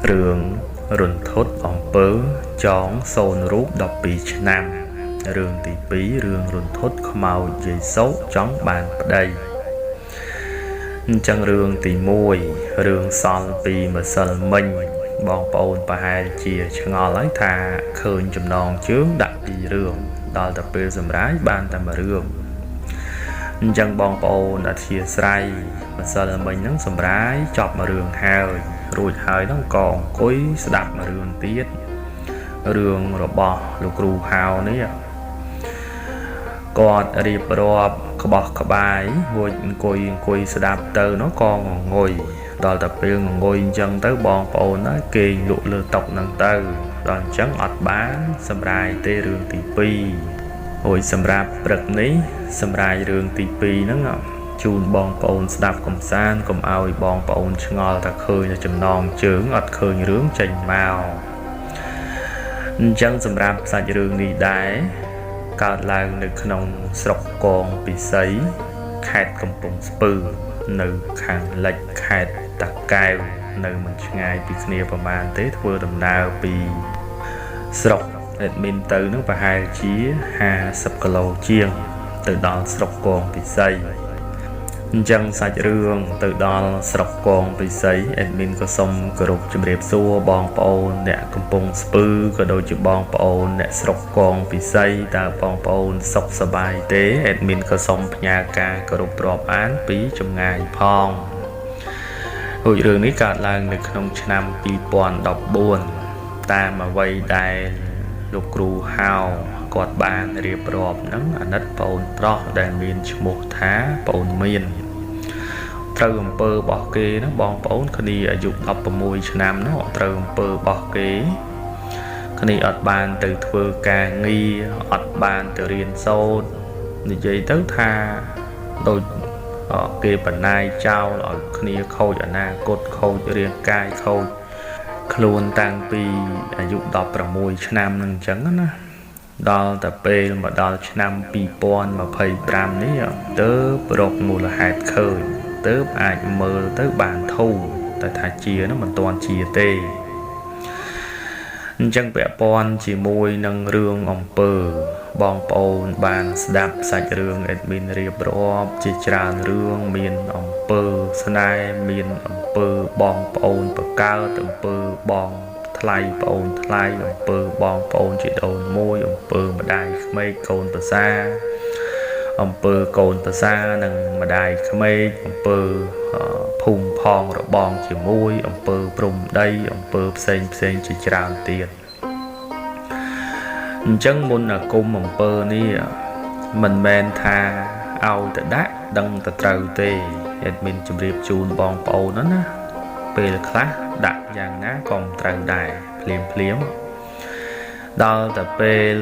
រឿងរន្ធត់អំពើចងសូនរូប12ឆ្នាំរឿងទី2រឿងរន្ធត់ខ្មោចយាយសោកចង់បានប្តីអញ្ចឹងរឿងទី1រឿងសល់ពីម្សិលមិញបងប្អូនប្រហែលជាឆ្ងល់ហើយថាឃើញចំណងជើងដាក់ពីររឿងដល់តែពេលសម្រាយបានតែមួយរឿងអញ្ចឹងបងប្អូនអធិស្ឋានម្សិលមិញហ្នឹងសម្រាយចប់មួយរឿងហើយរួចហើយហ្នឹងក៏អង្គុយស្ដាប់មួយរឿងទៀតរឿងរបស់លោកគ្រូហៅនេះគាត់រៀបរាប់ក្បោះក្បាយរួចអង្គុយស្ដាប់ទៅនោះក៏ងងុយដល់តែពេលងងុយអញ្ចឹងទៅបងប្អូនណាគេងលក់លើតុហ្នឹងទៅដល់អញ្ចឹងអត់បានសម្រាយទេរឿងទី2រួចសម្រាប់ព្រឹកនេះសម្រាយរឿងទី2ហ្នឹងជូនបងប្អូនស្ដាប់កំសាន្តកុំឲ្យបងប្អូនឆ្ងល់តែឃើញចំណងជើងអត់ឃើញរឿងចេញមកអញ្ចឹងសម្រាប់សាច់រឿងនេះដែរកើតឡើងនៅក្នុងស្រុកកងពិសីខេត្តកំពង់ស្ពឺនៅខាងលិចខេត្តតាកែវនៅមិនឆ្ងាយពីគ្នាប្រហែលទេធ្វើដំណើរពីស្រុក admin ទៅនឹងប្រហែលជា50គីឡូជាងទៅដល់ស្រុកកងពិសីអញ្ចឹងសាច់រឿងទៅដល់ស្រុកកងពិសី admin ក៏សូមគោរពជម្រាបសួរបងប្អូនអ្នកកំពង់ស្ពឺក៏ដូចជាបងប្អូនអ្នកស្រុកកងពិសីតើបងប្អូនសុខសប្បាយទេ admin ក៏សូមផ្ញើការគោរពរាប់អានពីចម្ងាយផងរួចរឿងនេះកើតឡើងនៅក្នុងឆ្នាំ2014តាមអ្វីដែលលោកគ្រូហៅគាត់បានរៀបរាប់ហ្នឹងអាណិតប្អូនប្រុសដែលមានឈ្មោះថាប្អូនមានត្រូវអំពើរបស់គេហ្នឹងបងប្អូនគ្នាអាយុ16ឆ្នាំនោះត្រូវអំពើរបស់គេគ្នាអត់បានទៅធ្វើការងារអត់បានទៅរៀនសូត្រនិយាយទៅថាដូចគេបណាយចោលឲ្យគ្នាខូចអនាគតខូចរាងកាយខូចខ្លួនតាំងពីអាយុ16ឆ្នាំនឹងអញ្ចឹងណាដល់តែពេលមកដល់ឆ្នាំ2025នេះទៅរកមូលហេតុឃើញទៅអាចមើលទៅបានធូរតែថាជានោះមិនទាន់ជាទេអញ្ចឹងពាក់ព័ន្ធជាមួយនឹងរឿងអំពើបងប្អូនបានស្ដាប់សាច់រឿង admin រៀបរាប់ជាច្រើនរឿងមានអំពើស្នេហ៍មានអំពើបងប្អូនបកើតអំពើបងថ្លៃប្អូនថ្លៃអំពើបងប្អូនជីដូនមួយអំពើម្ដាយក្មេកកូនប្រសាអំពើកូនប្រសានិងម្ដាយក្មេកអំពើភូមិផងរបងជាមួយអំពើព្រំដីអំពើផ្សេងផ្សេងជាច្រើនទៀតអញ្ចឹងមុនអាគមអំពើនេះមិនមែនថាឲ្យទៅដាក់ដឹងតែត្រូវទេ admin ជម្រាបជូនបងប្អូនណាពេលខ្លះដាក់យ៉ាងណាក៏មិនត្រូវដែរភ្លាមភ្លាមដល់តែពេល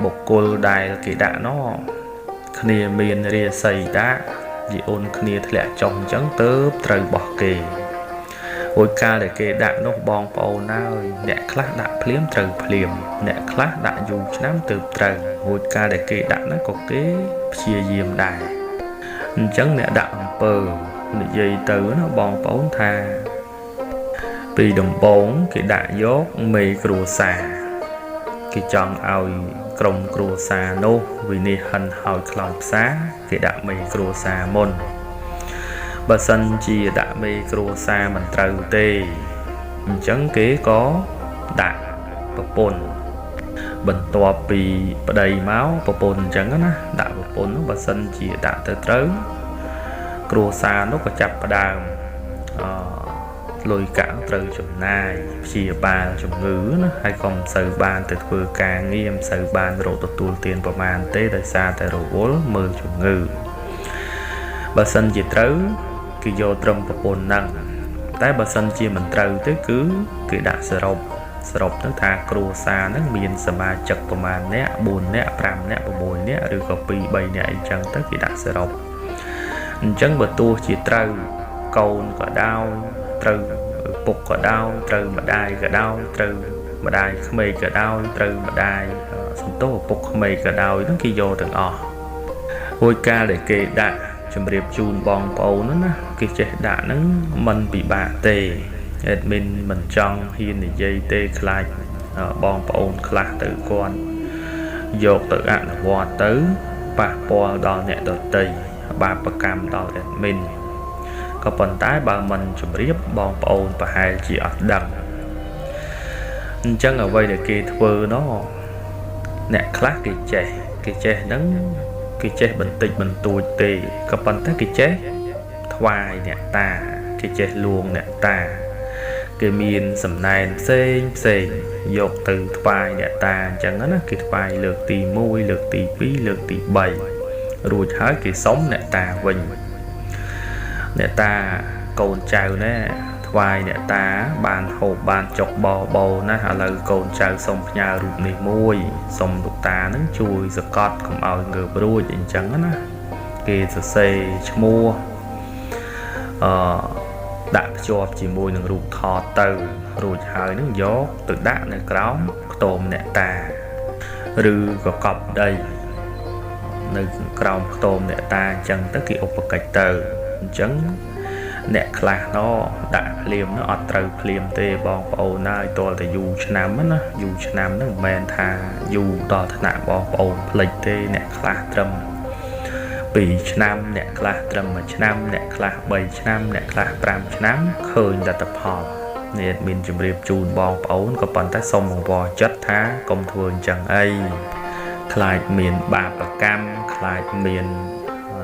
បុគ្គលដែលគេដាក់នោះគ្នាមានរាសីដាក់យីអូនគ្នាធ្លាក់ចុះអញ្ចឹងទៅត្រូវបោះគេរួចកាលដែលគេដាក់នោះបងប្អូនហើយអ្នកខ្លះដាក់ភ្លាមត្រូវភ្លាមអ្នកខ្លះដាក់យូរឆ្នាំទើបត្រូវរួចកាលដែលគេដាក់ហ្នឹងក៏គេព្យាយាមដែរអញ្ចឹងអ្នកដាក់អំពើនិយាយទៅណាបងប្អូនថាពីដំបូងគេដាក់យកមេគ្រួសារគេចង់ឲ្យក្រុមគ្រួសារនោះវិនិច្ឆ័យហិនហើយខ្លោចផ្សាគេដាក់មេគ្រួសារមុនបើសិនជាដាក់មេគ្រួសារមិនត្រូវទេអញ្ចឹងគេក៏ដាក់ប្រពន្ធបន្ទាប់ពីប្តីមកប្រពន្ធអញ្ចឹងណាដាក់ប្រពន្ធនោះបើសិនជាដាក់ទៅត្រូវគ្រួសារនោះក៏ចាប់ផ្ដើមអលុយកាក់ត្រូវចំណាយព្យាបាលជំងឺណាហើយក៏មិនសូវបានទៅធ្វើការងារមិនសូវបានរកទទួលទានប្រមាណទេដោយសារតែរវល់មើលជំងឺបើសិនជាត្រូវគេយកត្រឹមប្រពន្ធហ្នឹងតែបើសិនជាមិនត្រូវទេគឺគេដាក់សរុបទៅថាគ្រួសារហ្នឹងមានសមាជិកប្រមាណអ្នក4អ្នក5អ្នក6អ្នកឬក៏2 3អ្នកអីចឹងទៅគេដាក់សរុបអញ្ចឹងបើទោះជាត្រូវកូនក៏ដោយត្រូវពុកក៏ដោយត្រូវម្ដាយក៏ដោយត្រូវម្ដាយក្មេកក៏ដោយត្រូវម្ដាយសំទោសឪពុកក្មេកក៏ដោយហ្នឹងគេយកទាំងអស់រួចកាលដែលគេដាក់ជម្រាបជូនបងប្អូនណាគេចេះដាក់ហ្នឹងមិនពិបាកទេ admin មិនចង់ហ៊ាននិយាយទេខ្លាចបងប្អូនខ្លះទៅគាត់យកទៅអនុវត្តទៅប៉ះពាល់ដល់អ្នកដទៃបាបកម្មដល់ admin ក៏ប៉ុន្តែបើមិនជម្រាបបងប្អូនប្រហែលជាអត់ដឹងអញ្ចឹងអ្វីដែលគេធ្វើនោះអ្នកខ្លះគេចេះគេចេះហ្នឹងគេចេះបន្តិចបន្តួចទេក៏ប៉ុន្តែគេចេះថ្វាយអ្នកតាគេចេះលួងអ្នកតាគេមានសំណែនផ្សេងផ្សេងយកទៅថ្វាយអ្នកតាអញ្ចឹងណាគេថ្វាយលើកទី1លើកទី2លើកទី3រួចហើយគេសុំអ្នកតាវិញអ្នកតាកូនចៅណែថ្វាយអ្នកតាបានហូបបានចុកបបោណាឥឡូវកូនចៅសុំផ្ញើរូបនេះមួយសុំលោកតានឹងជួយសកត់កុំឲ្យងើបរួចអញ្ចឹងណាគេសរសេរឈ្មោះអឺដាក់ភ្ជាប់ជាមួយនឹងរូបថតទៅរួចហើយនឹងយកទៅដាក់នៅក្រោមខ្ទមអ្នកតាឬក៏កប់ដីនៅក្រោមខ្ទមអ្នកតាអញ្ចឹងទៅគេឧបកិច្ចទៅអញ្ចឹងអ្នកខ្លះណដាក់ភ្លាមនោះអត់ត្រូវភ្លាមទេបងប្អូនហើយតលតែយូរឆ្នាំណាយូរឆ្នាំហ្នឹងមិនមែនថាយូរដល់ថ្នាក់បងប្អូនភ្លេចទេអ្នកខ្លះត្រឹម2ឆ្នាំអ្នកខ្លះត្រឹម1ឆ្នាំអ្នកខ្លះ3ឆ្នាំអ្នកខ្លះ5ឆ្នាំឃើញលទ្ធផលនេះមានជម្រាបជូនបងប្អូនក៏ប៉ុន្តែសូមអង្វរចិត្តថាកុំធ្វើអញ្ចឹងអីខ្លាចមានបាបកម្មខ្លាចមាន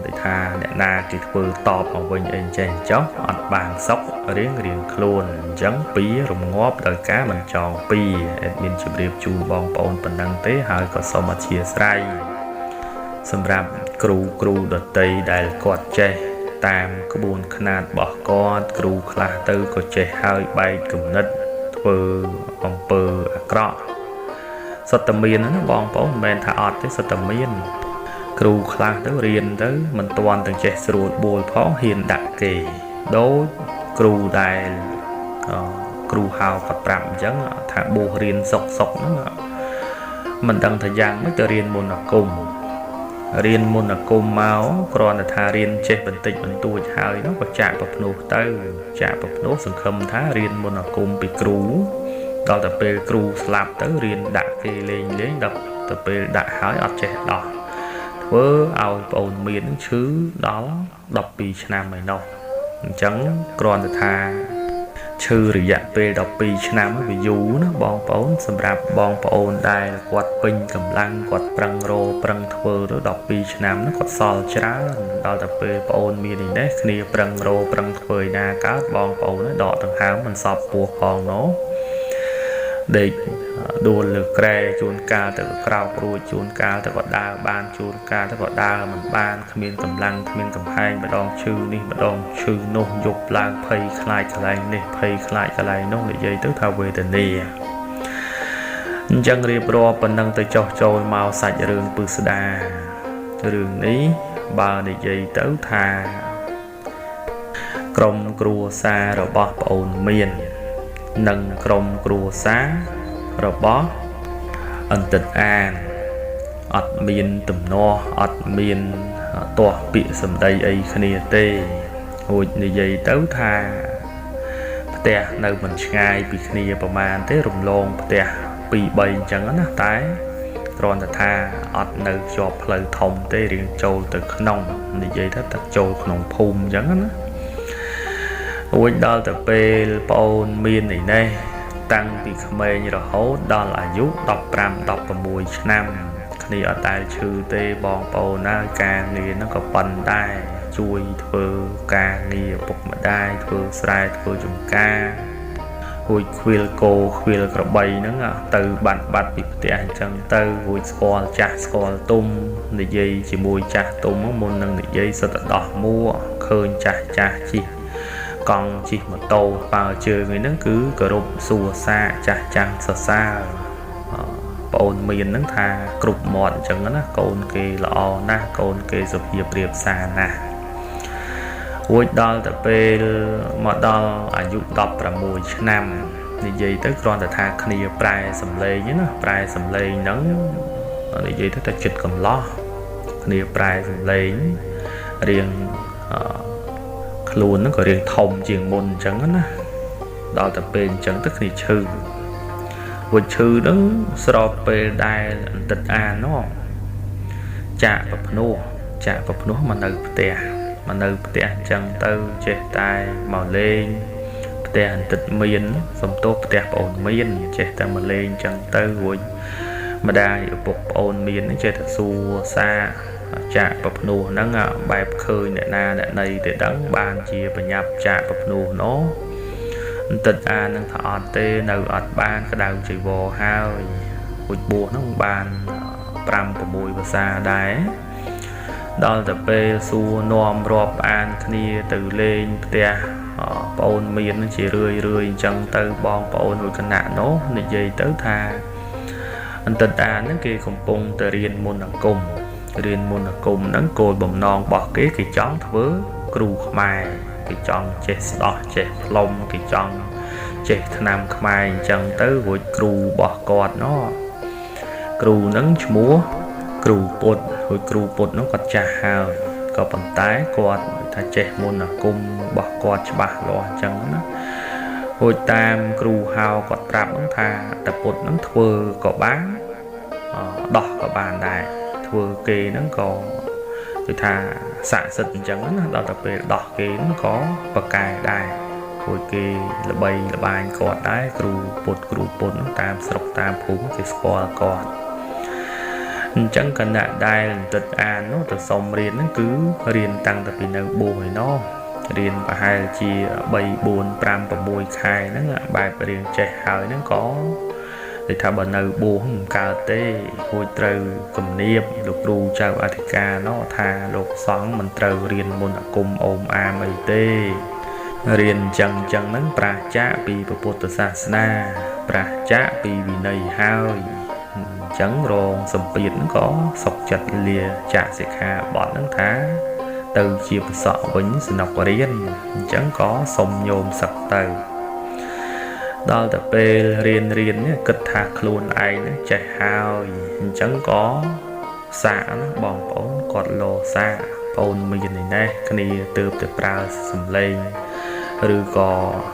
ដូចថាអ្នកណាគេធ្វើតបមកវិញអីចេះចោះអត់បានសុខរៀងរៀងខ្លួនអញ្ចឹងពីរងាប់ដោយការមិនចងពីអេដមីនជម្រាបជូនបងប្អូនប៉ុណ្ណឹងទេហើយក៏សូមអធិស្ឋានសម្រាប់គ្រូដតីដែលគាត់ចេះតាមក្បួនខ្នាតរបស់គាត់គ្រូខ្លះទៅក៏ចេះហើយបែកគំនិតធ្វើអំពើអាក្រក់សុទ្ធតែមានណាបងប្អូនមិនមែនថាអត់ទេសុទ្ធតែមានគ្រូខ្លះទៅរៀនទៅមិនទាន់ទាំងចេះស្រួលបួលផងហ៊ានដាក់គេដូចគ្រូដែលគ្រូហៅគាត់ប្រាប់អញ្ចឹងថាបួសរៀនសុកសុកហ្នឹងមិនដឹងថាយ៉ាងម៉េចទៅរៀនមន្តអាគមរៀនមន្តអាគមមកគ្រាន់តែថារៀនចេះបន្តិចបន្តួចហើយនោះក៏ចាក់ប្រភ្នោះទៅចាក់ប្រភ្នោះសង្ឃឹមថារៀនមន្តអាគមពីគ្រូដល់តែពេលគ្រូស្លាប់ទៅរៀនដាក់គេលេងលេងដល់ទៅពេលដាក់ហើយអត់ចេះដោះធ្វើឲ្យប្អូនមាននឹងឈឺដល់12ឆ្នាំឯណោះអញ្ចឹងគ្រាន់តែថាឈឺរយៈពេល12ឆ្នាំវាយូរណាបងប្អូនសម្រាប់បងប្អូនដែលគាត់ពេញកម្លាំងគាត់ប្រឹងរប្រឹងធ្វើទៅ12ឆ្នាំហ្នឹងគាត់សល់ច្រើនដល់តែពេលប្អូនមាននេះនេះគ្នាប្រឹងរប្រឹងធ្វើឯណាកើតបងប្អូនដកដង្ហើមមិនសពពោះផងណោះដេកដួលលើក្រែជួនកាលទៅក៏ក្រោករួចជួនកាលទៅក៏ដើរបានជួនកាលទៅក៏ដើរមិនបានគ្មានកម្លាំងគ្មានកំហែងម្ដងឈឺនេះម្ដងឈឺនោះយប់ឡើងភ័យខ្លាចកន្លែងនេះភ័យខ្លាចកន្លែងនោះនិយាយទៅថាវេទនាអញ្ចឹងរៀបរាប់ប៉ុណ្ណឹងទៅចោះចូលមកសាច់រឿងពឹស្ដារឿងនេះបើនិយាយទៅថាក្រុមគ្រួសាររបស់ប្អូនមាននិងក្រុមគ្រួសាររបស់អន្តិតអានអត់មានទំនាស់អត់មានទាស់ពាក្យសម្ដីអីគ្នាទេរួចនិយាយទៅថាផ្ទះនៅមិនឆ្ងាយពីគ្នាប្រហែលទេរំលងផ្ទះ2 3អញ្ចឹងណាតែគ្រាន់តែថាអត់នៅជាប់ផ្លូវធំទេរៀងចូលទៅក្នុងនិយាយថាតែចូលក្នុងភូមិអញ្ចឹងណារួចដល់ទៅពេលប្អូនមាននេះនេះតាំងពីក្មេងរហូតដល់អាយុ15 16ឆ្នាំគ្នាអត់ដែលឈឺទេបងប្អូនណាការងារហ្នឹងក៏ប៉ុនដែរជួយធ្វើការងារពុកម្ដាយធ្វើស្រែធ្វើចំការរួចខ្វៀលគោខ្វៀលក្របីហ្នឹងទៅបាត់បាត់ពីផ្ទះអញ្ចឹងទៅរួចស្គាល់ចាស់ស្គាល់ទុំនិយាយជាមួយចាស់ទុំមុននឹងនិយាយសិតតែដោះមួកឃើញចាស់ចាស់ជិះកង់ជិះម៉ូតូប៉ើជើងឯហ្នឹងគឺគោរពសួរសាកចាស់ចាស់សរសើរប្អូនមានហ្នឹងថាគ្រប់មាត់អញ្ចឹងណាកូនគេល្អណាស់កូនគេសុភាពរៀបសារណាស់រួចដល់ទៅពេលមកដល់អាយុ16ឆ្នាំនិយាយទៅគ្រាន់តែថាគ្នាប្រែសំឡេងណាប្រែសំឡេងហ្នឹងនិយាយទៅតែចិត្តកំឡោះគ្នាប្រែសំឡេងរៀងខ្លួនហ្នឹងក៏រៀងធំជាងមុនអញ្ចឹងណា ដល់តែពេលអញ្ចឹងទៅគ្នាឈឺរួចឈឺហ្នឹងស្របពេលដែលអន្តិតអាននោះចាក់ប្រភ្នោះចាក់ប្រភ្នោះមកនៅផ្ទះមកនៅផ្ទះអញ្ចឹងទៅចេះតែមកលេងផ្ទះអន្តិតមានសំទោសផ្ទះប្អូនមានចេះតែមកលេងអញ្ចឹងទៅរួចម្ដាយឪពុកប្អូនមានចេះតែសួរសាចាក់ប្រភ្នោះហ្នឹងបែបឃើញអ្នកណាអ្នកណីទៅដឹងបានជាបញ្ញាប់ចាក់ប្រភ្នោះណោះអន្តិតអាននឹងថាអត់ទេនៅអត់បានក្តៅជីវរហើយរួចបួសហ្នឹងបាន5 6ភាសាដែរដល់ទៅពេលសួរនាំរាប់អានគ្នាទៅលេងផ្ទះប្អូនមានជារឿយរឿយអញ្ចឹងទៅបងប្អូនមួយគណៈនោះនិយាយទៅថាអន្តិតអានហ្នឹងគេកំពុងតែរៀនមន្តអាគមរៀនមន្តអាគមហ្នឹងគោលបំណងរបស់គេគេចង់ធ្វើគ្រូខ្មែរគេចង់ចេះស្ដោះចេះផ្លុំគេចង់ចេះថ្នាំខ្មែរអញ្ចឹងទៅរួចគ្រូរបស់គាត់ណោះគ្រូហ្នឹងឈ្មោះគ្រូពុទ្ធរួចគ្រូពុទ្ធហ្នឹងគាត់ចាស់ហើយក៏ប៉ុន្តែគាត់ថាចេះមន្តអាគមរបស់គាត់ច្បាស់លាស់អញ្ចឹងណារួចតាមគ្រូហៅគាត់ប្រាប់ហ្នឹងថាតពុទ្ធហ្នឹងធ្វើក៏បានដោះក៏បានដែរធ្វើគេហ្នឹងក៏គឺថាស័ក្តិសិទ្ធិអញ្ចឹងណាដល់ទៅពេលដោះគេហ្នឹងក៏ប្រកែដែររួចគេល្បីល្បាញគាត់ដែរគ្រូពុទ្ធគ្រូពុទ្ធហ្នឹងតាមស្រុកតាមភូមិគេស្គាល់គាត់អញ្ចឹងគណៈដែលអន្តិតអាននោះទៅសុំរៀនហ្នឹងគឺរៀនតាំងតែពីនៅបួសឯណោះរៀនប្រហែលជា3 4 5 6ខែហ្នឹងបែបរៀនចេះហើយហ្នឹងក៏ដូចថាបើនៅបួសមិនកើតទេរួចត្រូវគំនាបលោកគ្រូចៅអធិការនោះថាលោកសង្ឃមិនត្រូវរៀនមន្តអាគមអូមអាមអីទេរៀនអញ្ចឹងហ្នឹងប្រាសចាកពីពុទ្ធសាសនាប្រាសចាកពីវិន័យហើយអញ្ចឹងរងសម្ពាធហ្នឹងក៏សុកចិត្តលាចាកសិក្ខាបទហ្នឹងថាទៅជាប្រសក់វិញសំណុករៀនអញ្ចឹងក៏សុំញោមសឹកទៅដល់តែពេលរៀននេះគិតថាខ្លួនឯងហ្នឹងចេះហើយអញ្ចឹងក៏សាកណាបងប្អូនគាត់លោសាកប្អូនមានឯនេះគ្នាទើបតែប្រើសំឡេងឬក៏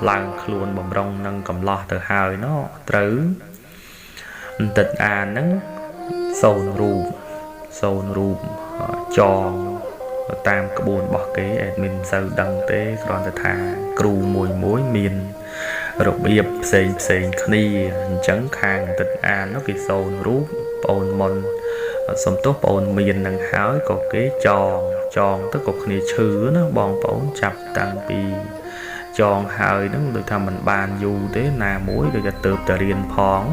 ឡើងខ្លួនបំរុងនឹងកំឡោះទៅហើយណោះត្រូវអន្តិតអានហ្នឹងសូនរូបសូនរូបចងតាមក្បួនរបស់គេអេដមីនមិនសូវដឹងទេគ្រាន់តែថាគ្រូមួយមួយមានរបៀបផ្សេងផ្សេងគ្នាអញ្ចឹងខាងអន្តិតអាននោះគេសូនរូបប្អូនមុនសំទោសប្អូនមាននឹងហើយក៏គេចងទៅក៏គ្នាឈឺណាបងប្អូនចាប់តាំងពីចងហើយហ្នឹងដូចថាมันបានយូរទេណាមួយដូចថាទៅតែរៀនផង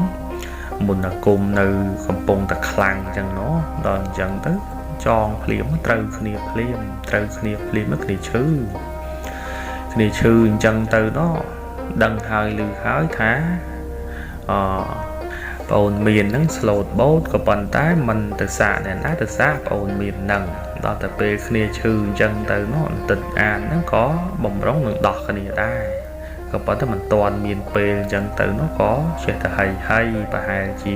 មន្តអាគមនៅកំពុងតែខ្លាំងអញ្ចឹងណោះដល់អញ្ចឹងទៅចងភ្លាមត្រូវគ្នាភ្លាមត្រូវគ្នាភ្លាមគ្នាឈឺគ្នាឈឺអញ្ចឹងទៅណោះដឹងហើយឮហើយថាអប្អូនមានហ្នឹងស្លូតបូតក៏ប៉ុន្តែមិនទៅសាកអ្នកណាទៅសាកប្អូនមានហ្នឹងដល់តែពេលគ្នាឈឺអញ្ចឹងទៅណោះអន្តិតអានហ្នឹងក៏បំរុងនឹងដោះគ្នាដែរក៏ប៉ុន្តែមិនទាន់មានពេលអញ្ចឹងទៅនោះក៏ចេះតែហីហីប្រហែលជា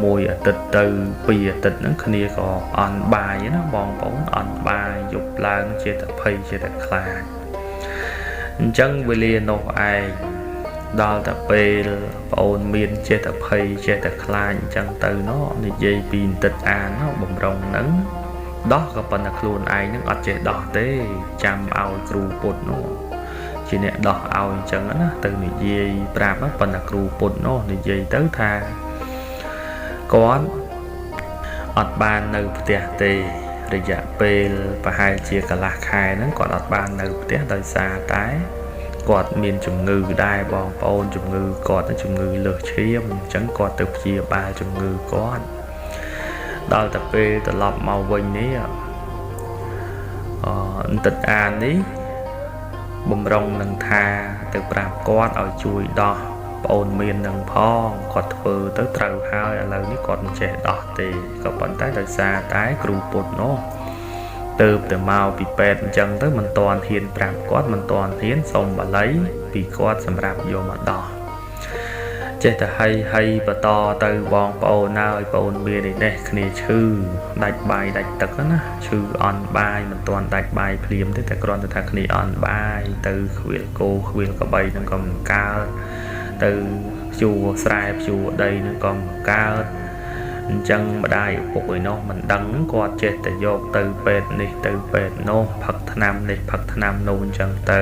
មួយអាទិត្យទៅពីរអាទិត្យហ្នឹងគ្នាក៏អន់បាយណាបងប្អូនអន់បាយយប់ឡើងចេះតែភ័យចេះតែខ្លាចអញ្ចឹងវេលានោះឯងដល់តែពេលប្អូនមានចេះតែភ័យចេះតែខ្លាចអញ្ចឹងទៅណោះនិយាយពីអន្តិតអានណោះបំរុងហ្នឹងដោះក៏ប៉ុន្តែខ្លួនឯងហ្នឹងអត់ចេះដោះទេចាំឲ្យគ្រូពុទ្ធនោះជាអ្នកដោះឲ្យអញ្ចឹងណាទៅនិយាយប្រាប់ប៉ុន្តែគ្រូពុទ្ធនោះនិយាយទៅថាគាត់អត់បាននៅផ្ទះទេរយៈពេលប្រហែលជាកន្លះខែហ្នឹងគាត់អត់បាននៅផ្ទះដោយសារតែគាត់មានជំងឺដែរបងប្អូនជំងឺគាត់ជំងឺលើសឈាមអញ្ចឹងគាត់ទៅព្យាបាលជំងឺគាត់ដល់តែពេលត្រឡប់មកវិញនេះអន្តិតអាននេះបំរុងនឹងថាទៅប្រាប់គាត់ឲ្យជួយដោះប្អូនមាននឹងផងគាត់ធ្វើទៅត្រូវហើយឥឡូវនេះគាត់មិនចេះដោះទេក៏ប៉ុន្តែដោយសារតែគ្រូពុទ្ធនោះទៅតែមកពីពេទ្យអញ្ចឹងទៅមិនទាន់ហ៊ានប្រាប់គាត់មិនទាន់ហ៊ានសុំបាលីពីគាត់សម្រាប់យកមកដោះ ចេះតែហីហីបន្តទៅបងប្អូនហើយប្អូនមានឯនេះគ្នាឈឺដាច់បាយដាច់ទឹកណាឈឺអន់បាយមិនទាន់ដាច់បាយភ្លាមទេតែគ្រាន់តែថាគ្នាអន់បាយទៅខ្វៀលគោខ្វៀលក្របីនឹងក៏មិនកើតទៅភ្ជួរស្រែភ្ជួរដីនឹងក៏មិនកើតអញ្ចឹងម្ដាយឪពុកឯនោះមិនដឹងគាត់ចេះតែយកទៅពេទ្យនេះទៅពេទ្យនោះផឹកថ្នាំនេះផឹកថ្នាំនោះអញ្ចឹងទៅ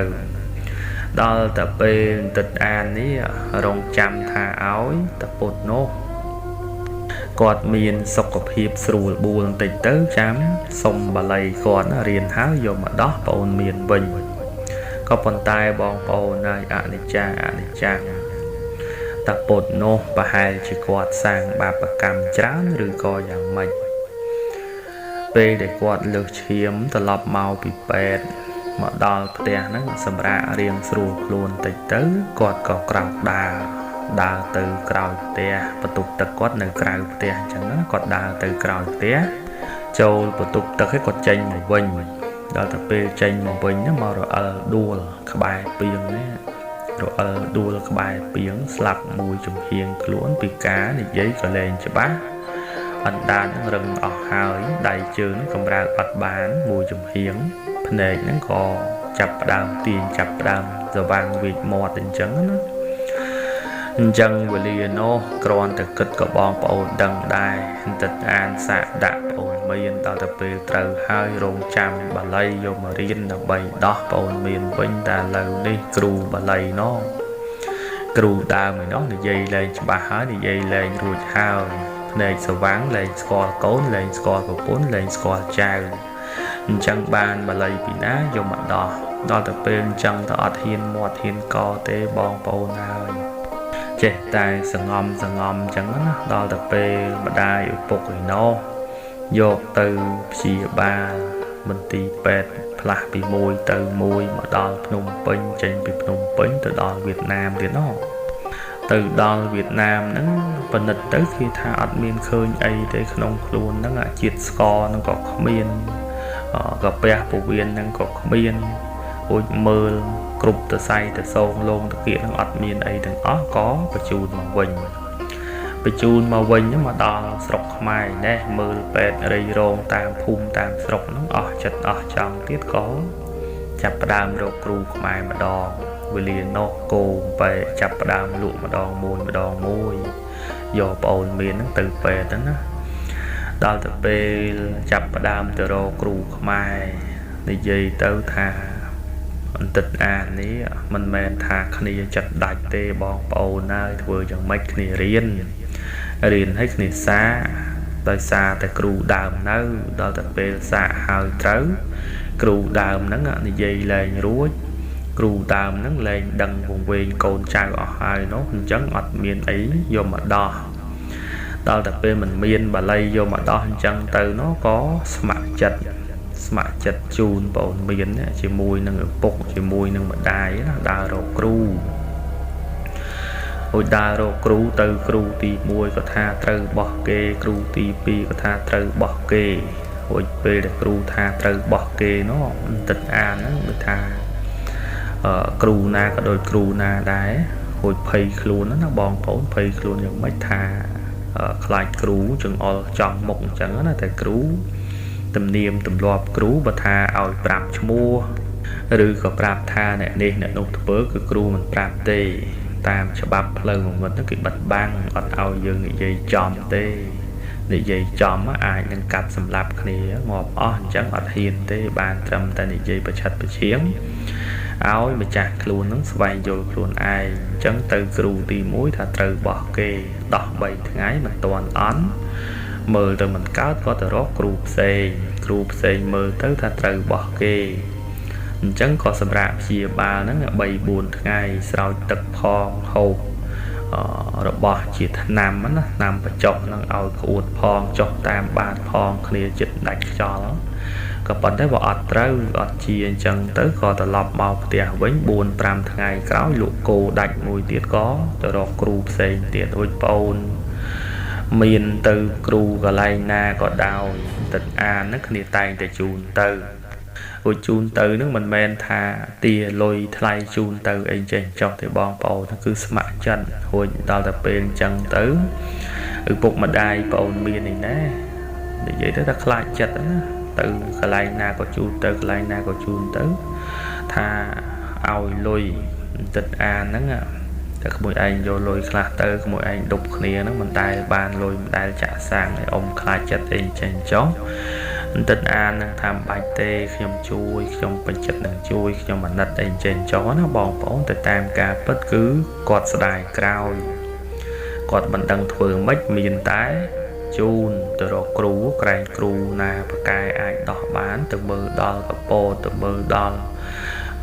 ដល់តែពេលទឹកអាននេះរងចាំថាឲ្យតពុតនោះគាត់មានសុខភាពស្រួលបួលបន្តិចទៅចាំសុំបាលីគាត់រៀនហើយយកមកដោះប្អូនមានវិញក៏ប៉ុន្តែបងប្អូនហើយអនិច្ចាអនិច្ចំតពុតនោះប្រហែលជាគាត់សាងបាបកម្មច្រើនឬក៏យ៉ាងម៉េចពេលដែលគាត់លើសឈាមត្រឡប់មកពីពេទ្យមកដល់ផ្ទះហ្នឹងសម្រាប់រៀងស្រួលខ្លួនតិចទៅគាត់ក៏ក្រោកដើរដើរទៅក្រោយផ្ទះបន្ទប់ទឹកគាត់នៅក្រៅផ្ទះអញ្ចឹងណាគាត់ដើរទៅក្រោយផ្ទះចូលបន្ទប់ទឹកឲ្យគាត់ចេញមកវិញដល់ទៅពេលចេញមកវិញហ្នឹងមករអិលដួលក្បែរពីងនេះរអិលដួលក្បែរពីងស្លាប់មួយចំហៀងខ្លួនពីការនិយាយក៏លែងច្បាស់អណ្ដាតនឹងរឹងអស់ហើយដៃជើងនឹងកម្រើកអត់បានមួយចំហៀងភ្នែកហ្នឹងក៏ចាប់ផ្ដើមទាញចាប់ផ្ដើមស្វាងវៀចមាត់អញ្ចឹងណាអញ្ចឹងវេលានោះគ្រាន់តែគិតក៏បងប្អូនដឹងដែរទឹកអានសាកដាក់ប្អូនមានដល់ទៅពេលត្រូវហើយរងចាំបាលីយកមករៀនដើម្បីដោះប្អូនមានវិញតែឥឡូវនេះគ្រូបាលីនោះគ្រូដើមឯនោះនិយាយលែងច្បាស់ហើយនិយាយលែងរួចហើយភ្នែកស្វាងលែងស្គាល់កូនលែងស្គាល់ប្រពន្ធលែងស្គាល់ចៅអញ្ចឹងបានបាលីពីណាយកមកដោះដល់ទៅពេលអញ្ចឹងទៅអត់ហ៊ានមាត់ហ៊ានកទេបងប្អូនហើយចេះតែសងំសងំអញ្ចឹងណាដល់ទៅពេលម្ដាយឪពុកឯនោះយកទៅព្យាបាលមន្ទីរពេទ្យផ្លាស់ពីមួយទៅមួយមកដល់ភ្នំពេញចេញពីភ្នំពេញទៅដល់វៀតណាមទៀតណោះទៅដល់វៀតណាមហ្នឹងពិនិត្យទៅគេថាអត់មានឃើញអីទេក្នុងខ្លួនហ្នឹងអាជាតិស្ករហ្នឹងក៏គ្មានកាពះពោះវៀនហ្នឹងក៏គ្មានរួចមើលគ្រប់តសៃតសងលងតាគៀកហ្នឹងអត់មានអីទាំងអស់ក៏បញ្ជូនមកវិញបញ្ជូនមកវិញមកដល់ស្រុកខ្មែរនេះមើលពេទ្យរៃរងតាមភូមិតាមស្រុកហ្នឹងអស់ចិត្តអស់ចង់ទៀតក៏ចាប់ផ្ដើមរកគ្រូខ្មែរម្ដងវេលានោះគោបែចាប់ផ្ដើមលក់ម្ដងមួយម្ដងមួយយកប្អូនមានហ្នឹងទៅពេទ្យហ្នឹងណាដល់ទៅពេលចាប់ផ្ដើមទៅរកគ្រូខ្មែរនិយាយទៅថាអន្តិតអាននេះមិនមែនថាគ្នាចិត្តដាច់ទេបងប្អូនហើយធ្វើយ៉ាងម៉េចគ្នារៀនរៀនឲ្យគ្នាសាដោយសារតែគ្រូដើមនៅដល់ទៅពេលសាកហើយត្រូវគ្រូដើមហ្នឹងនិយាយលែងរួចគ្រូដើមហ្នឹងលែងដឹងវង្វេងកូនចៅអស់ហើយនោះអញ្ចឹងអត់មានអីយកមកដោះដល់តែពេលមិនមានបាលីយកមកដោះអញ្ចឹងទៅនោះក៏ស្ម័គ្រចិត្តជូនប្អូនមានជាមួយនឹងឪពុកជាមួយនឹងម្ដាយណាដើររកគ្រូរួចដើររកគ្រូទៅគ្រូទី1ក៏ថាត្រូវបោះគេគ្រូទី2ក៏ថាត្រូវបោះគេរួចពេលដែលគ្រូថាត្រូវបោះគេនោះទឹកអានហ្នឹងដូចថាគ្រូណាក៏ដូចគ្រូណាដែររួចភ័យខ្លួនណាបងប្អូនភ័យខ្លួនយ៉ាងម៉េចថាខ្លាចគ្រូចង្អុលចំមុខអញ្ចឹងណាតែគ្រូទំនៀមទម្លាប់គ្រូបើថាឲ្យប្រាប់ឈ្មោះឬក៏ប្រាប់ថាអ្នកនេះអ្នកនោះធ្វើគឺគ្រូមិនប្រាប់ទេតាមច្បាប់ផ្លូវងងឹតហ្នឹងគេបិទបាំងអត់ឲ្យយើងនិយាយចំទេនិយាយចំអាចនឹងកាប់សម្លាប់គ្នាងាប់អស់អញ្ចឹងអត់ហ៊ានទេបានត្រឹមតែនិយាយប្រឆិតប្រឈៀងឲ្យម្ចាស់ខ្លួននឹងស្វែងយល់ខ្លួនឯងអញ្ចឹងទៅគ្រូទី1ថាត្រូវបោះគេដោះ3ថ្ងៃមិនទាន់អន់មើលទៅមិនកើតក៏ទៅរកគ្រូផ្សេងគ្រូផ្សេងមើលទៅថាត្រូវបោះគេអញ្ចឹងក៏សម្រាប់ព្យាបាលហ្នឹង3 4ថ្ងៃស្រោចទឹកផងហូបរបស់ជាថ្នាំណាថ្នាំបញ្ចុះហ្នឹងឲ្យក្អួតផងចុះតាមបាតផងគ្នាចិត្តដាច់ខ្យល់ក៏ប៉ុន្តែបើអត់ត្រូវអត់ជាអញ្ចឹងទៅក៏ត្រឡប់មកផ្ទះវិញ4 5ថ្ងៃក្រោយលក់គោដាច់មួយទៀតក៏ទៅរកគ្រូផ្សេងទៀតរួចប្អូនមានទៅគ្រូកន្លែងណាក៏ដោយទឹកអានហ្នឹងគ្នាតែងតែជូនទៅ រួចជូនទៅនឹងមិនមែនថាទាលុយថ្លៃជូនទៅអីចេះចោះទេបងប្អូនគឺស្ម័គ្រចិត្តរួចដល់តែពេលអញ្ចឹងទៅឪពុកម្ដាយប្អូនមាននេះណានិយាយទៅថាខ្លាចចិត្តណាទៅកន្លែងណាក៏ជូនទៅកន្លែងណាក៏ជូនទៅថាឲ្យលុយទឹកអានហ្នឹងតែក្មួយឯងយកលុយខ្លះទៅក្មួយឯងដប់គ្នាហ្នឹងមិនដែលបានលុយមិនដែលចាក់សាំងឲ្យអ៊ំខ្លាចចិត្តអីចេះចោះបន្តិចអាននឹងថាមិនបាច់ទេខ្ញុំជួយខ្ញុំពេញចិត្តនឹងជួយខ្ញុំអាណិតអីចេះចោះណាបងប្អូនទៅតាមការពិតគឺគាត់ស្ដាយក្រោយគាត់មិនដឹងធ្វើម៉េចមានតែជូនទៅរកគ្រូក្រែងគ្រូណាប្រកែអាចដោះបានទៅមើលដល់កពតទៅមើលដល់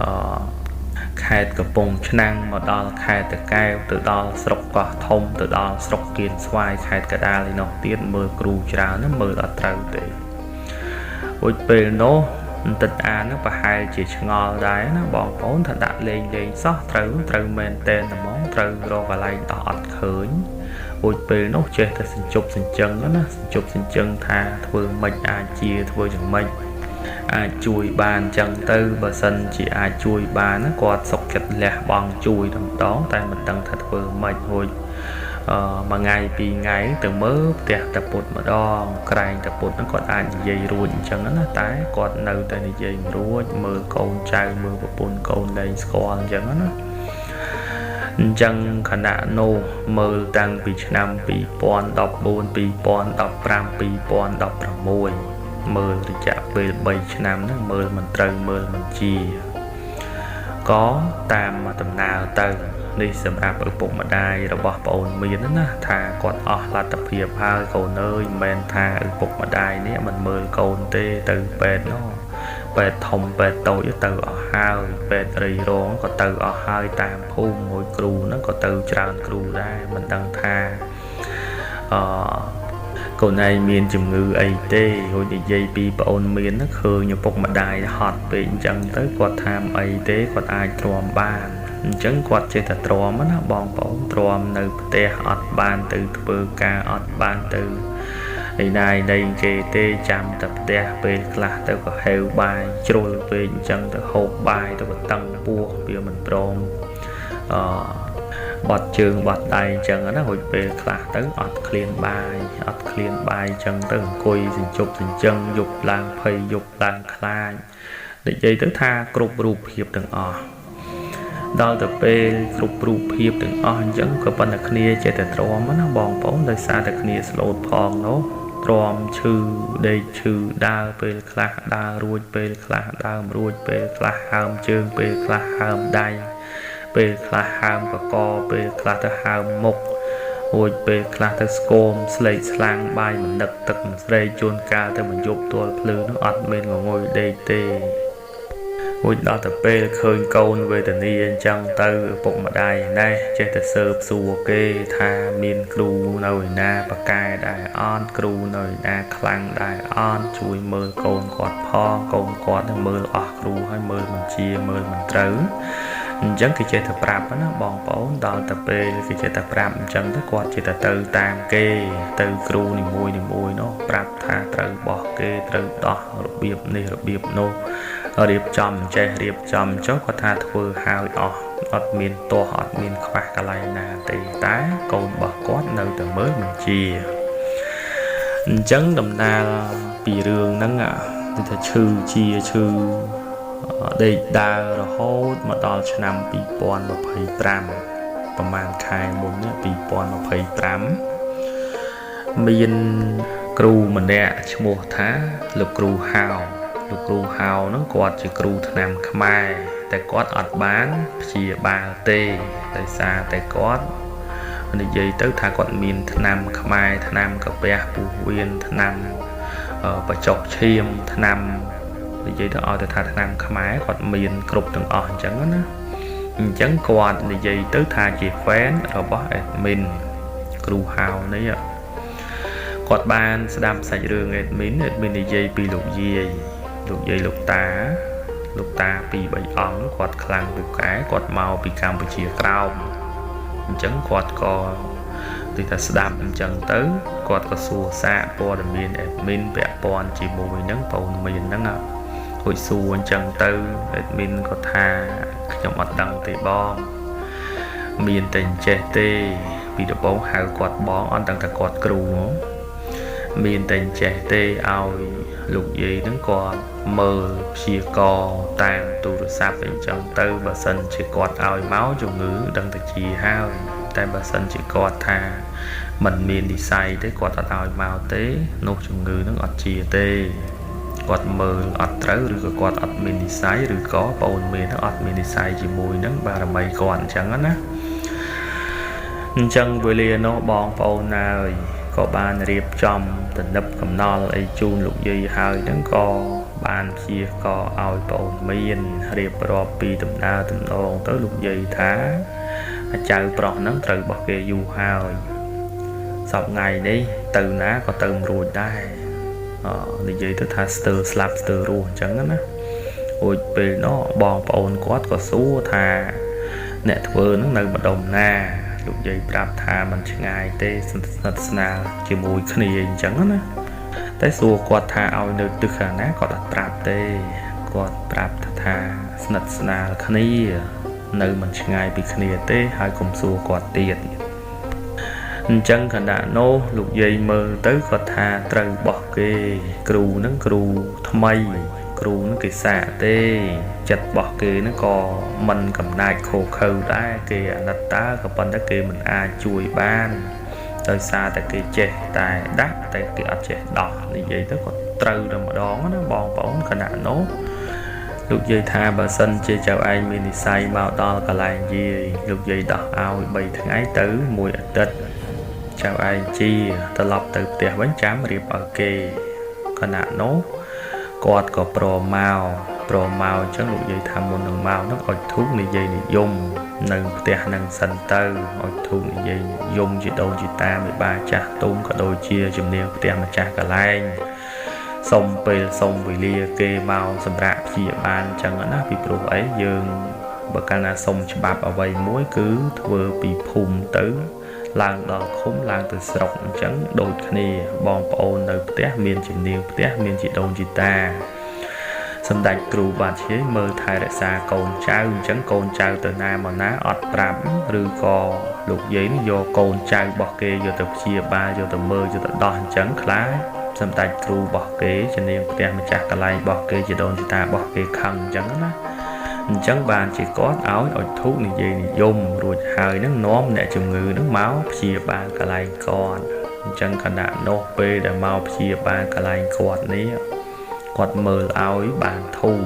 អឺខេត្តកំពង់ឆ្នាំងមកដល់ខេត្តតាកែវទៅដល់ស្រុកកោះធំទៅដល់ស្រុកគៀនស្វាយខេត្តកដាលឯនោះទៀតមើលគ្រូច្រើនណាមើលអត់ត្រូវទេរួចពេលនោះបន្តិចអានប្រហែលជាឆ្ងល់ដែរណាបងប្អូនថាដាក់លេងលេងសោះត្រូវត្រូវមែនតែនហ្មងត្រូវរកកន្លែងដោះអត់ឃើញរួចពេលនោះចេះតែសញ្ជប់សញ្ជឹងណាសញ្ជប់សញ្ជឹងថាធ្វើម៉េចអាចជាធ្វើយ៉ាងម៉េចអាចជួយបានអញ្ចឹងទៅបើសិនជាអាចជួយបានណាគាត់សុខចិត្តលះបង់ជួយតែម្ដងតែមិនដឹងថាធ្វើម៉េចរួចអឺមួយថ្ងៃពីរថ្ងៃទៅមើលផ្ទះតាពុតម្ដងក្រែងតាពុតហ្នឹងគាត់អាចនិយាយរួចអញ្ចឹងណាតែគាត់នៅតែនិយាយមិនរួចមើលកូនចៅមើលប្រពន្ធកូនលែងស្គាល់អញ្ចឹងណាអញ្ចឹងខណៈនោះមើលតាំងពីឆ្នាំ2014 2015 2016មើលរយៈពេល3ឆ្នាំហ្នឹងមើលមិនត្រូវមើលមិនជាក៏តាមដំណើរទៅនេះសម្រាប់ឪពុកម្ដាយរបស់ប្អូនមានណាថាគាត់អស់លទ្ធភាពហើយកូនអើយមិនមែនថាឪពុកម្ដាយនេះមិនមើលកូនទេទៅពេទ្យនោះពេទ្យធំពេទ្យតូចទៅអស់ហើយពេទ្យរីរងក៏ទៅអស់ហើយតាមភូមិមួយគ្រូហ្នឹងក៏ទៅច្រើនគ្រូដែរមិនដឹងថាអឺកូនឯងមានជំងឺអីទេរួចនិយាយពីប្អូនមានហ្នឹងឃើញឪពុកម្ដាយហត់ពេកអញ្ចឹងទៅគាត់ថាអីទេគាត់អាចទ្រាំបានអញ្ចឹងគាត់ចេះតែទ្រាំណាបងប្អូនទ្រាំនៅផ្ទះអត់បានទៅធ្វើការអត់បានទៅឯណាឯណីគេទេចាំតែផ្ទះពេលខ្លះទៅក៏ហេវបាយជ្រុលពេកអញ្ចឹងទៅហូបបាយទៅក៏តឹងពោះវាមិនព្រមអឺបត់ជើងបត់ដៃអញ្ចឹងណារួចពេលខ្លះទៅអត់ឃ្លានបាយអត់ឃ្លានបាយអញ្ចឹងទៅអង្គុយសញ្ជប់សញ្ជឹងយប់ឡើងភ័យយប់ឡើងខ្លាចនិយាយទៅថាគ្រប់រូបភាពទាំងអស់ដល់ទៅពេលគ្រប់រូបភាពទាំងអស់អញ្ចឹងក៏ប៉ុន្តែគ្នាចេះតែទ្រាំណាបងប្អូនដោយសារតែគ្នាស្លូតផងនោះទ្រាំឈឺដេកឈឺដើរពេលខ្លះដើររួចពេលខ្លះដើរមិនរួចពេលខ្លះហើមជើងពេលខ្លះហើមដៃពេលខ្លះហើមកកពេលខ្លះទៅហើមមុខរួចពេលខ្លះទៅស្គមស្លេកស្លាំងបាយមិននឹកទឹកមិនស្រេកជួនកាលទៅមកយប់ទល់ភ្លឺនោះអត់មានងងុយដេកទេរួចដល់ទៅពេលឃើញកូនវេទនាអញ្ចឹងទៅឪពុកម្ដាយណែចេះតែស៊ើបសួរគេថាមានគ្រូនៅឯណាប្រកែដែរអត់គ្រូនៅឯណាខ្លាំងដែរអត់ជួយមើលកូនគាត់ផងកូនគាត់នឹងមើលអស់គ្រូហើយមើលមិនជាមើលមិនត្រូវអញ្ចឹងគេចេះតែប្រាប់ណាបងប្អូនដល់ទៅពេលគេចេះតែប្រាប់អញ្ចឹងទៅគាត់ចេះតែទៅតាមគេទៅគ្រូនីមួយនីមួយនោះប្រាប់ថាត្រូវបោះគេត្រូវដោះរបៀបនេះរបៀបនោះរៀបចំចេះរៀបចំចុះគាត់ថាធ្វើហើយអស់អត់មានទាស់អត់មានខ្វះកន្លែងណាទេតែកូនរបស់គាត់នៅតែមើលមិនជាអញ្ចឹងដំណើរពីរឿងហ្នឹងគឺថាឈឺជាឈឺដេកដើររហូតមកដល់ឆ្នាំ2025ប្រហែលខែមុននេះ2025មានគ្រូម្នាក់ឈ្មោះថាលោកគ្រូហៅលោកគ្រូហៅហ្នឹងគាត់ជាគ្រូថ្នាំខ្មែរតែគាត់អត់បានព្យាបាលទេដោយសារតែគាត់និយាយទៅថាគាត់មានថ្នាំខ្មែរថ្នាំកាពះពោះវៀនថ្នាំបញ្ចុះឈាមថ្នាំនិយាយទៅឲ្យទៅថាថ្នាំខ្មែរគាត់មានគ្រប់ទាំងអស់អញ្ចឹងណាអញ្ចឹងគាត់និយាយទៅថាជា fan របស់ admin គ្រូហៅនេះគាត់បានស្ដាប់សាច់រឿង admin និយាយពីលោកយាយលោកតាលោកតាពីរបីអង្គគាត់ខ្លាំងពូកែគាត់មកពីកម្ពុជាក្រោមអញ្ចឹងគាត់ក៏ទីថាស្ដាប់អញ្ចឹងទៅគាត់ក៏សួរសាកព័ត៌មាន admin ពាក់ព័ន្ធជាមួយនឹងប្អូនមានហ្នឹង ហួចសួរអញ្ចឹងទៅ admin ក៏ថាខ្ញុំអត់ដឹងទេបងមានតែអញ្ចេះទេពីដំបូងហៅគាត់បងអត់ដឹងថាគាត់គ្រូហ្មងមានតែអញ្ចេះទេឲ្យលោកយាយហ្នឹងគាត់មើលព្យាករតាមទូរស័ព្ទអញ្ចឹងទៅបើសិនជាគាត់ឲ្យមកជំងឺដឹងតែជាហើយតែបើសិនជាគាត់ថាมันមាននិស័យទេគាត់អត់ឲ្យមកទេនោះជំងឺនឹងអត់ជាទេគាត់មើលអត់ត្រូវឬក៏គាត់អត់មាននិស័យឬក៏ប្អូនមានអត់មាននិស័យជាមួយនឹងបារមីគាត់អញ្ចឹងណាអញ្ចឹងវេលានោះបងប្អូនហើយក៏បានរៀបចំទំនឹបកំណល់អីជូនលោកយាយហើយហ្នឹងក៏បានព្យាករឲ្យប្អូនមានរៀបរាប់ពីដំណើរទំនងទៅលោកយាយថាចៅប្រុសហ្នឹងត្រូវរបស់គេយូរហើយសប្ថ្ងៃនេះទៅណាក៏ទៅមិនរួចដែរនិយាយទៅថាស្ទើរស្លាប់ស្ទើររស់អញ្ចឹងណារួចពេលនោះបងប្អូនគាត់ក៏សួរថាអ្នកធ្វើហ្នឹងនៅម្ដុំណាលោកយាយប្រាប់ថាมันឆ្ងាយទេស្និទ្ធស្នាលជាមួយគ្នាអញ្ចឹងណាតែសួរគាត់ថាឲ្យនៅទិសខាងណាគាត់អត់ប្រាប់ទេគាត់ប្រាប់ថាស្និទ្ធស្នាលគ្នានៅមិនឆ្ងាយពីគ្នាទេហើយកុំសួរគាត់ទៀតអញ្ចឹងខណៈនោះលោកយាយមើលទៅគាត់ថាត្រូវបោះគេគ្រូនឹងគ្រូថ្មីគ្រូនឹងគេសាកទេចិត្តបោះគេនឹងក៏មិនកំណាចខូខើដែរគេអាណិតតើក៏ប៉ុន្តែគេមិនអាចជួយបានដោយសារតែគេចេះតែដាក់តែគេអត់ចេះដោះនិយាយទៅក៏ត្រូវតែម្ដងណាបងប្អូនខណៈនោះលោកយាយថាបើសិនជាចៅឯងមាននិស័យមកដល់កន្លែងយាយលោកយាយដោះឲ្យ3ថ្ងៃទៅមួយអាទិត្យចៅឯងជាត្រឡប់ទៅផ្ទះវិញចាំរៀបឲ្យគេខណៈនោះគាត់ក៏ព្រមមកអញ្ចឹងលោកយាយថាមុននឹងមកហ្នឹងឲ្យធូបនិយាយនិយមនៅផ្ទះនឹងសិនទៅឲ្យធូបនិយាយនិយមជាដូនជាតាមេបាចាស់ទុំក៏ដូចជាជំនាញផ្ទះម្ចាស់កន្លែងសុំពេលសុំវេលាគេមកសម្រាប់ព្យាបាលអញ្ចឹងណាពីព្រោះអីយើងបើកាលណាសុំច្បាប់អ្វីមួយគឺធ្វើពីភូមិទៅឡើងដល់ឃុំឡើងទៅស្រុកអញ្ចឹងដូចគ្នាបងប្អូននៅផ្ទះមានជំនាញផ្ទះមានជីដូនជីតាសម្ដេចគ្រូបាទជាមើលថែរក្សាកូនចៅអញ្ចឹងកូនចៅទៅណាមកណាអត់ប្រាប់ឬក៏លោកយាយនេះយកកូនចៅរបស់គេយកទៅព្យាបាលយកទៅមើលយកទៅដោះអញ្ចឹងខ្លាចសម្ដេចគ្រូរបស់គេជំនាញផ្ទះម្ចាស់កន្លែងរបស់គេជីដូនជីតារបស់គេខឹងអញ្ចឹងណាអញ្ចឹងបានជាគាត់ឲ្យធូបនិយាយនិយមរួចហើយនឹងនាំអ្នកជំងឺនឹងមកព្យាបាលកន្លែងគាត់អញ្ចឹងខណៈនោះពេលដែលមកព្យាបាលកន្លែងគាត់នេះគាត់មើលឲ្យបានធូរ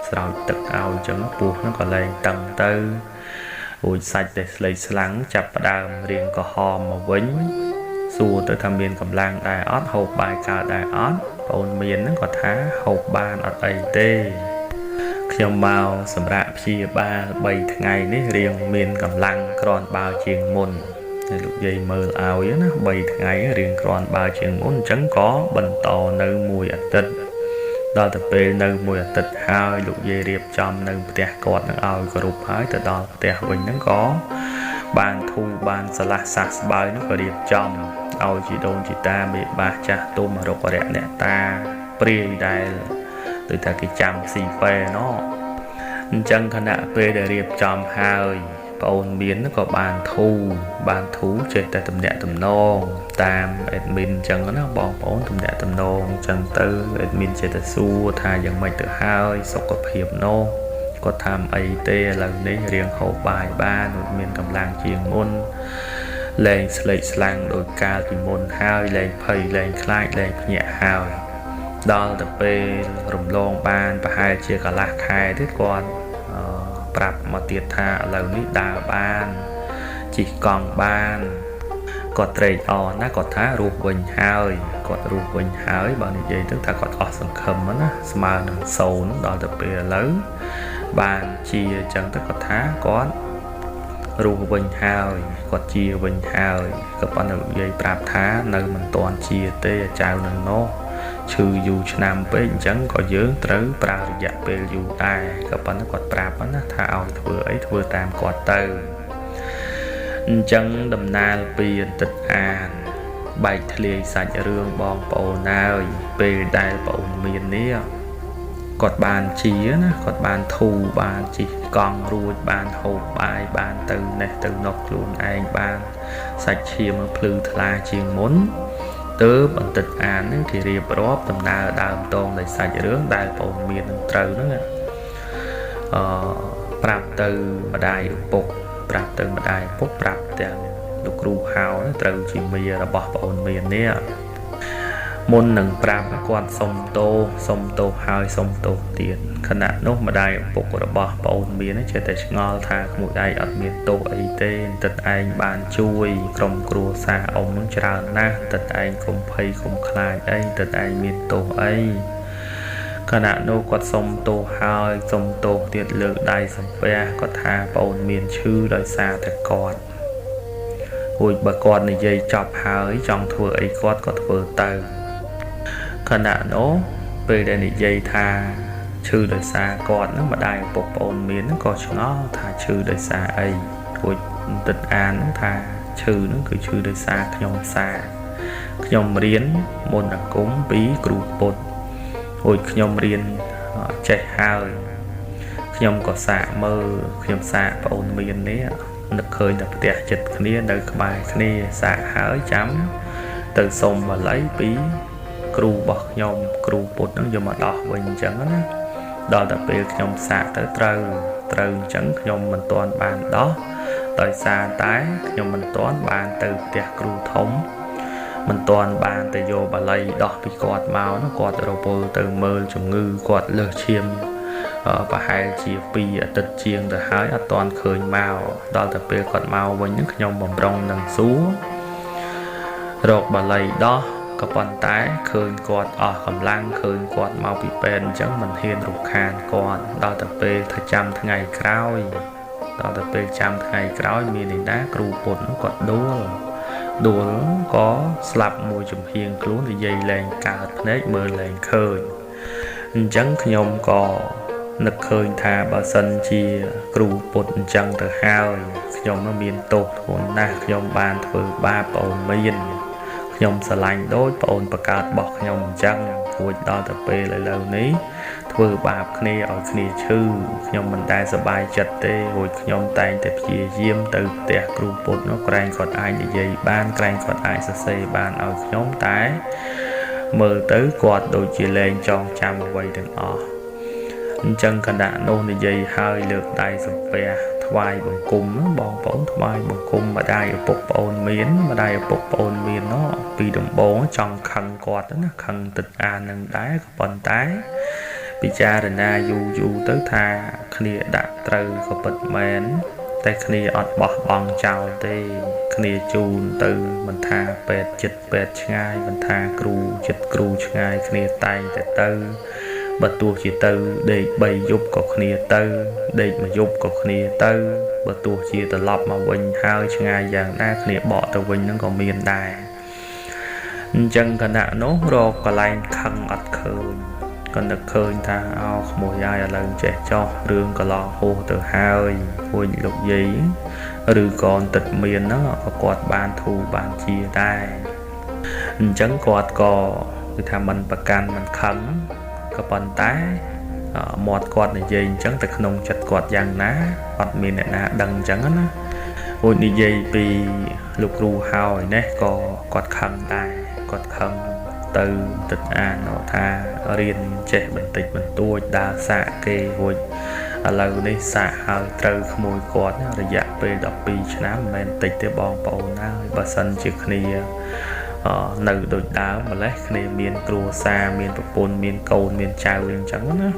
ស្រោចទឹកឲ្យអញ្ចឹងពោះហ្នឹងក៏លែងតឹងទៅរួចសាច់តែស្លេកស្លាំងចាប់ផ្ដើមរាងក្រហមមកវិញសួរទៅថាមានកម្លាំងដែរអត់ហូបបាយកើតដែរអត់ប្អូនមានហ្នឹងគាត់ថាហូបបានអត់អីទេខ្ញុំមកសម្រាប់ព្យាបាល3ថ្ងៃនេះរាងមានកម្លាំងគ្រាន់បើជាងមុនហើយលោកយាយមើលឲ្យណា3ថ្ងៃរាងគ្រាន់បើជាងមុនអញ្ចឹងក៏បន្តនៅមួយអាទិត្យដល់ទៅពេលនៅមួយអាទិត្យហើយលោកយាយរៀបចំនៅផ្ទះគាត់នឹងឲ្យគោរពហើយទៅដល់ផ្ទះវិញហ្នឹងក៏បានធូរបានឆ្លាស់សះស្បើយនោះក៏រៀបចំឲ្យជីដូនជីតាមេបាសចាស់ទុំរុករៈអ្នកតាព្រាយដែលដូចថាគេចាំស៊ីប៉ែណោះអញ្ចឹងខណៈពេលដែលរៀបចំហើយប្អូនមានក៏បានធូរចេះតែតំណាក់តំណងតាម admin អញ្ចឹងណាបងប្អូនតំណាក់តំណងអញ្ចឹងទៅ admin ចេះតែសួរថាយ៉ាងម៉េចទៅហើយសុខភាពនោះគាត់ថាអីទេឥឡូវនេះរៀងហូបបាយបានមានកម្លាំងជាងមុនលែងស្លេកស្លាំងដោយកាលពីមុនហើយលែងភ័យលែងខ្លាចលែងភ្ញាក់ហើយដល់ទៅពេលរំលងបានប្រហែលជាកន្លះខែទៀតគាត់ប្រាប់មកទៀតថាឥឡូវនេះដើរបានជិះកង់បានគាត់ត្រេកអរណាគាត់ថារស់វិញហើយគាត់រស់វិញហើយបើនិយាយទៅថាគាត់អស់សង្ឃឹមណាស្មើនឹង0ដល់ទៅពេលឥឡូវបានជាអញ្ចឹងទៅគាត់ថាគាត់រស់វិញហើយគាត់ជាវិញហើយក៏ប៉ុន្តែនិយាយប្រាប់ថានៅមិនទាន់ជាទេចៅនឹងនោះឈឺយូរឆ្នាំពេកអញ្ចឹងក៏យើងត្រូវប្រើរយៈពេលយូរដែរក៏ប៉ុន្តែគាត់ប្រាប់ណាថាឲ្យធ្វើអីធ្វើតាមគាត់ទៅអញ្ចឹងដំណើរពីអន្តិតអានបែកធ្លាយសាច់រឿងបងប្អូនហើយពេលដែលប្អូនមាននេះ គាត់បានជាណាគាត់បានធូរបានជិះកង់រួចបានហូបបាយបានទៅនេះទៅនោះខ្លួនឯងបានសាច់ឈាមភ្លឺថ្លាជាងមុនទើបបន្តិចអាននឹងគេរៀបរាប់ដំណើរដើមតងនៃសាច់រឿងដែលប្អូនមាននឹងត្រូវហ្នឹងអឺប្រាប់ទៅម្ដាយឪពុកប្រាប់ទៅម្ដាយឪពុកប្រាប់ទាំងលោកគ្រូហៅត្រូវជាមារបស់ប្អូនមាននេះមុននឹងប្រាប់គាត់សុំទោសសុំទោសហើយសុំទោសទៀតខណៈនោះម្ដាយឪពុករបស់ប្អូនមានចេះតែឆ្ងល់ថាក្មួយឯងអត់មានទោសអីទេទឹកឯងបានជួយក្រុមគ្រួសារអ៊ំនឹងច្រើនណាស់ទឹកឯងកុំភ័យកុំខ្លាចអីទឹកឯងមានទោសអីខណៈនោះគាត់សុំទោសហើយសុំទោសទៀតលើកដៃសំពះគាត់ថាប្អូនមានឈឺដោយសារតែគាត់រួចបើគាត់និយាយចប់ហើយចង់ធ្វើអីគាត់ក៏ធ្វើទៅខណៈនោះពេលដែលនិយាយថាឈឺដោយសារគាត់ហ្នឹងម្ដាយឪពុកប្អូនមានហ្នឹងក៏ឆ្ងល់ថាឈឺដោយសារអីរួចទឹកអានហ្នឹងថាឈឺហ្នឹងគឺឈឺដោយសារខ្ញុំសាខ្ញុំរៀនមន្តអាគមពីគ្រូពុទ្ធរួចខ្ញុំរៀនចេះហើយខ្ញុំក៏សាកមើលខ្ញុំសាកប្អូនមាននេះនឹកឃើញតែផ្ទះចិត្តគ្នានៅក្បែរគ្នាសាកហើយចាំទៅសុំបាលីពីគ្រូរបស់ខ្ញុំគ្រូពុទ្ធហ្នឹងយកមកដោះវិញអញ្ចឹងណាដល់តែពេលខ្ញុំសាកទៅត្រូវអញ្ចឹងខ្ញុំមិនទាន់បានដោះដោយសារតែខ្ញុំមិនទាន់បានទៅផ្ទះគ្រូធំមិនទាន់បានទៅយកបាលីដោះពីគាត់មកនោះគាត់រវល់ទៅមើលជំងឺគាត់លើសឈាមប្រហែលជា2អាទិត្យជាងទៅហើយអត់ទាន់ឃើញមកដល់តែពេលគាត់មកវិញហ្នឹងខ្ញុំបំរុងនឹងសួររកបាលីដោះក៏ប៉ុន្តែឃើញគាត់អស់កម្លាំងឃើញគាត់មកពីពេទ្យអញ្ចឹងមិនហ៊ានរំខានគាត់ដល់តែពេលថាចាំថ្ងៃក្រោយដល់តែពេលចាំថ្ងៃក្រោយមានឯណាគ្រូពុទ្ធនោះគាត់ដួលក៏ស្លាប់មួយចំហៀងខ្លួននិយាយលែងកើតភ្នែកមើលលែងឃើញអញ្ចឹងខ្ញុំក៏នឹកឃើញថាបើសិនជាគ្រូពុទ្ធអញ្ចឹងទៅហើយខ្ញុំនឹងមានទោសធ្ងន់ណាស់ខ្ញុំបានធ្វើបាបប្អូនមានខ្ញុំស្រឡាញ់ដូចប្អូនបង្កើតរបស់ខ្ញុំអញ្ចឹងរួចដល់ទៅពេលឥឡូវនេះធ្វើបាបគ្នាឲ្យគ្នាឈឺខ្ញុំមិនដែលសប្បាយចិត្តទេរួចខ្ញុំតែងតែព្យាយាមទៅផ្ទះគ្រូពុទ្ធនោះក្រែងគាត់អាចនិយាយបានក្រែងគាត់អាចសរសេរបានឲ្យខ្ញុំតែមើលទៅគាត់ដូចជាលែងចងចាំអ្វីទាំងអស់អញ្ចឹងគណៈនោះនិយាយហើយលើកដៃសំពះថ្វាយបង្គំបងប្អូនថ្វាយបង្គំម្ដាយឪពុកប្អូនមានម្ដាយឪពុកប្អូនមាននោះពីដំបូងចង់ខឹងគាត់ណាខឹងទឹកអាននឹងដែរក៏ប៉ុន្តែពិចារណាយូរយូរទៅថាគ្នាដាក់ត្រូវក៏ពិតមែនតែគ្នាអត់បោះបង់ចោលទេគ្នាជូនទៅមិនថាពេទ្យចិត្តពេទ្យឆ្ងាយមិនថាគ្រូចិត្តគ្រូឆ្ងាយគ្នាតែងតែទៅបើទោះជាទៅដេក3យប់ក៏គ្នាទៅដេក1យប់ក៏គ្នាទៅបើទោះជាត្រឡប់មកវិញហើយឆ្ងាយយ៉ាងណាគ្នាបកទៅវិញហ្នឹងក៏មានដែរអញ្ចឹងគណៈនោះរកកន្លែងខឹងអត់ឃើញក៏នឹកឃើញថាអោក្មួយហើយឥឡូវចេះចោះរឿងកន្លងហួសទៅហើយរួចលោកយាយឬក៏ទឹកមានហ្នឹងក៏គាត់បានធូរបានជាដែរអញ្ចឹងគាត់ក៏គឺថាមិនប្រកាន់មិនខឹងក៏ប៉ុន្តែមាត់គាត់និយាយអញ្ចឹងតែក្នុងចិត្តគាត់យ៉ាងណាអត់មានអ្នកណាដឹងអញ្ចឹងណារួចនិយាយពីលោកគ្រូហើយនេះក៏គាត់ខឹងដែរគាត់ខឹងទៅទឹកអានថារៀនចេះបន្តិចបន្តួចដើរសាកគេរួចឥឡូវនេះសាកហើយត្រូវក្មួយគាត់រយៈពេល12ឆ្នាំមិនមែនតិចទេបងប្អូនហើយបើសិនជាគ្នានៅដូចដើមម្លេះគ្នាមានគ្រួសារមានប្រពន្ធមានកូនមានចៅអញ្ចឹងណា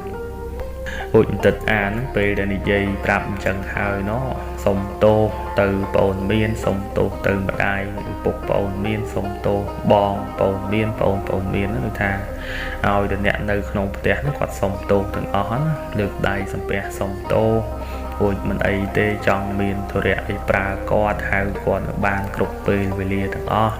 រួចបន្តិចអានពេលដែលនិយាយប្រាប់អញ្ចឹងហើយណោះសុំទោសទៅប្អូនមានសុំទោសទៅម្ដាយឪពុកប្អូនមានសុំទោសបងប្អូនមានប្អូនមានគឺថាឲ្យតែអ្នកនៅក្នុងផ្ទះហ្នឹងគាត់សុំទោសទាំងអស់ណាលើកដៃសំពះសុំទោសរួចមិនអីទេចង់មានធរៈអីប្រើគាត់ហៅគាត់បានគ្រប់ពេលវេលាទាំងអស់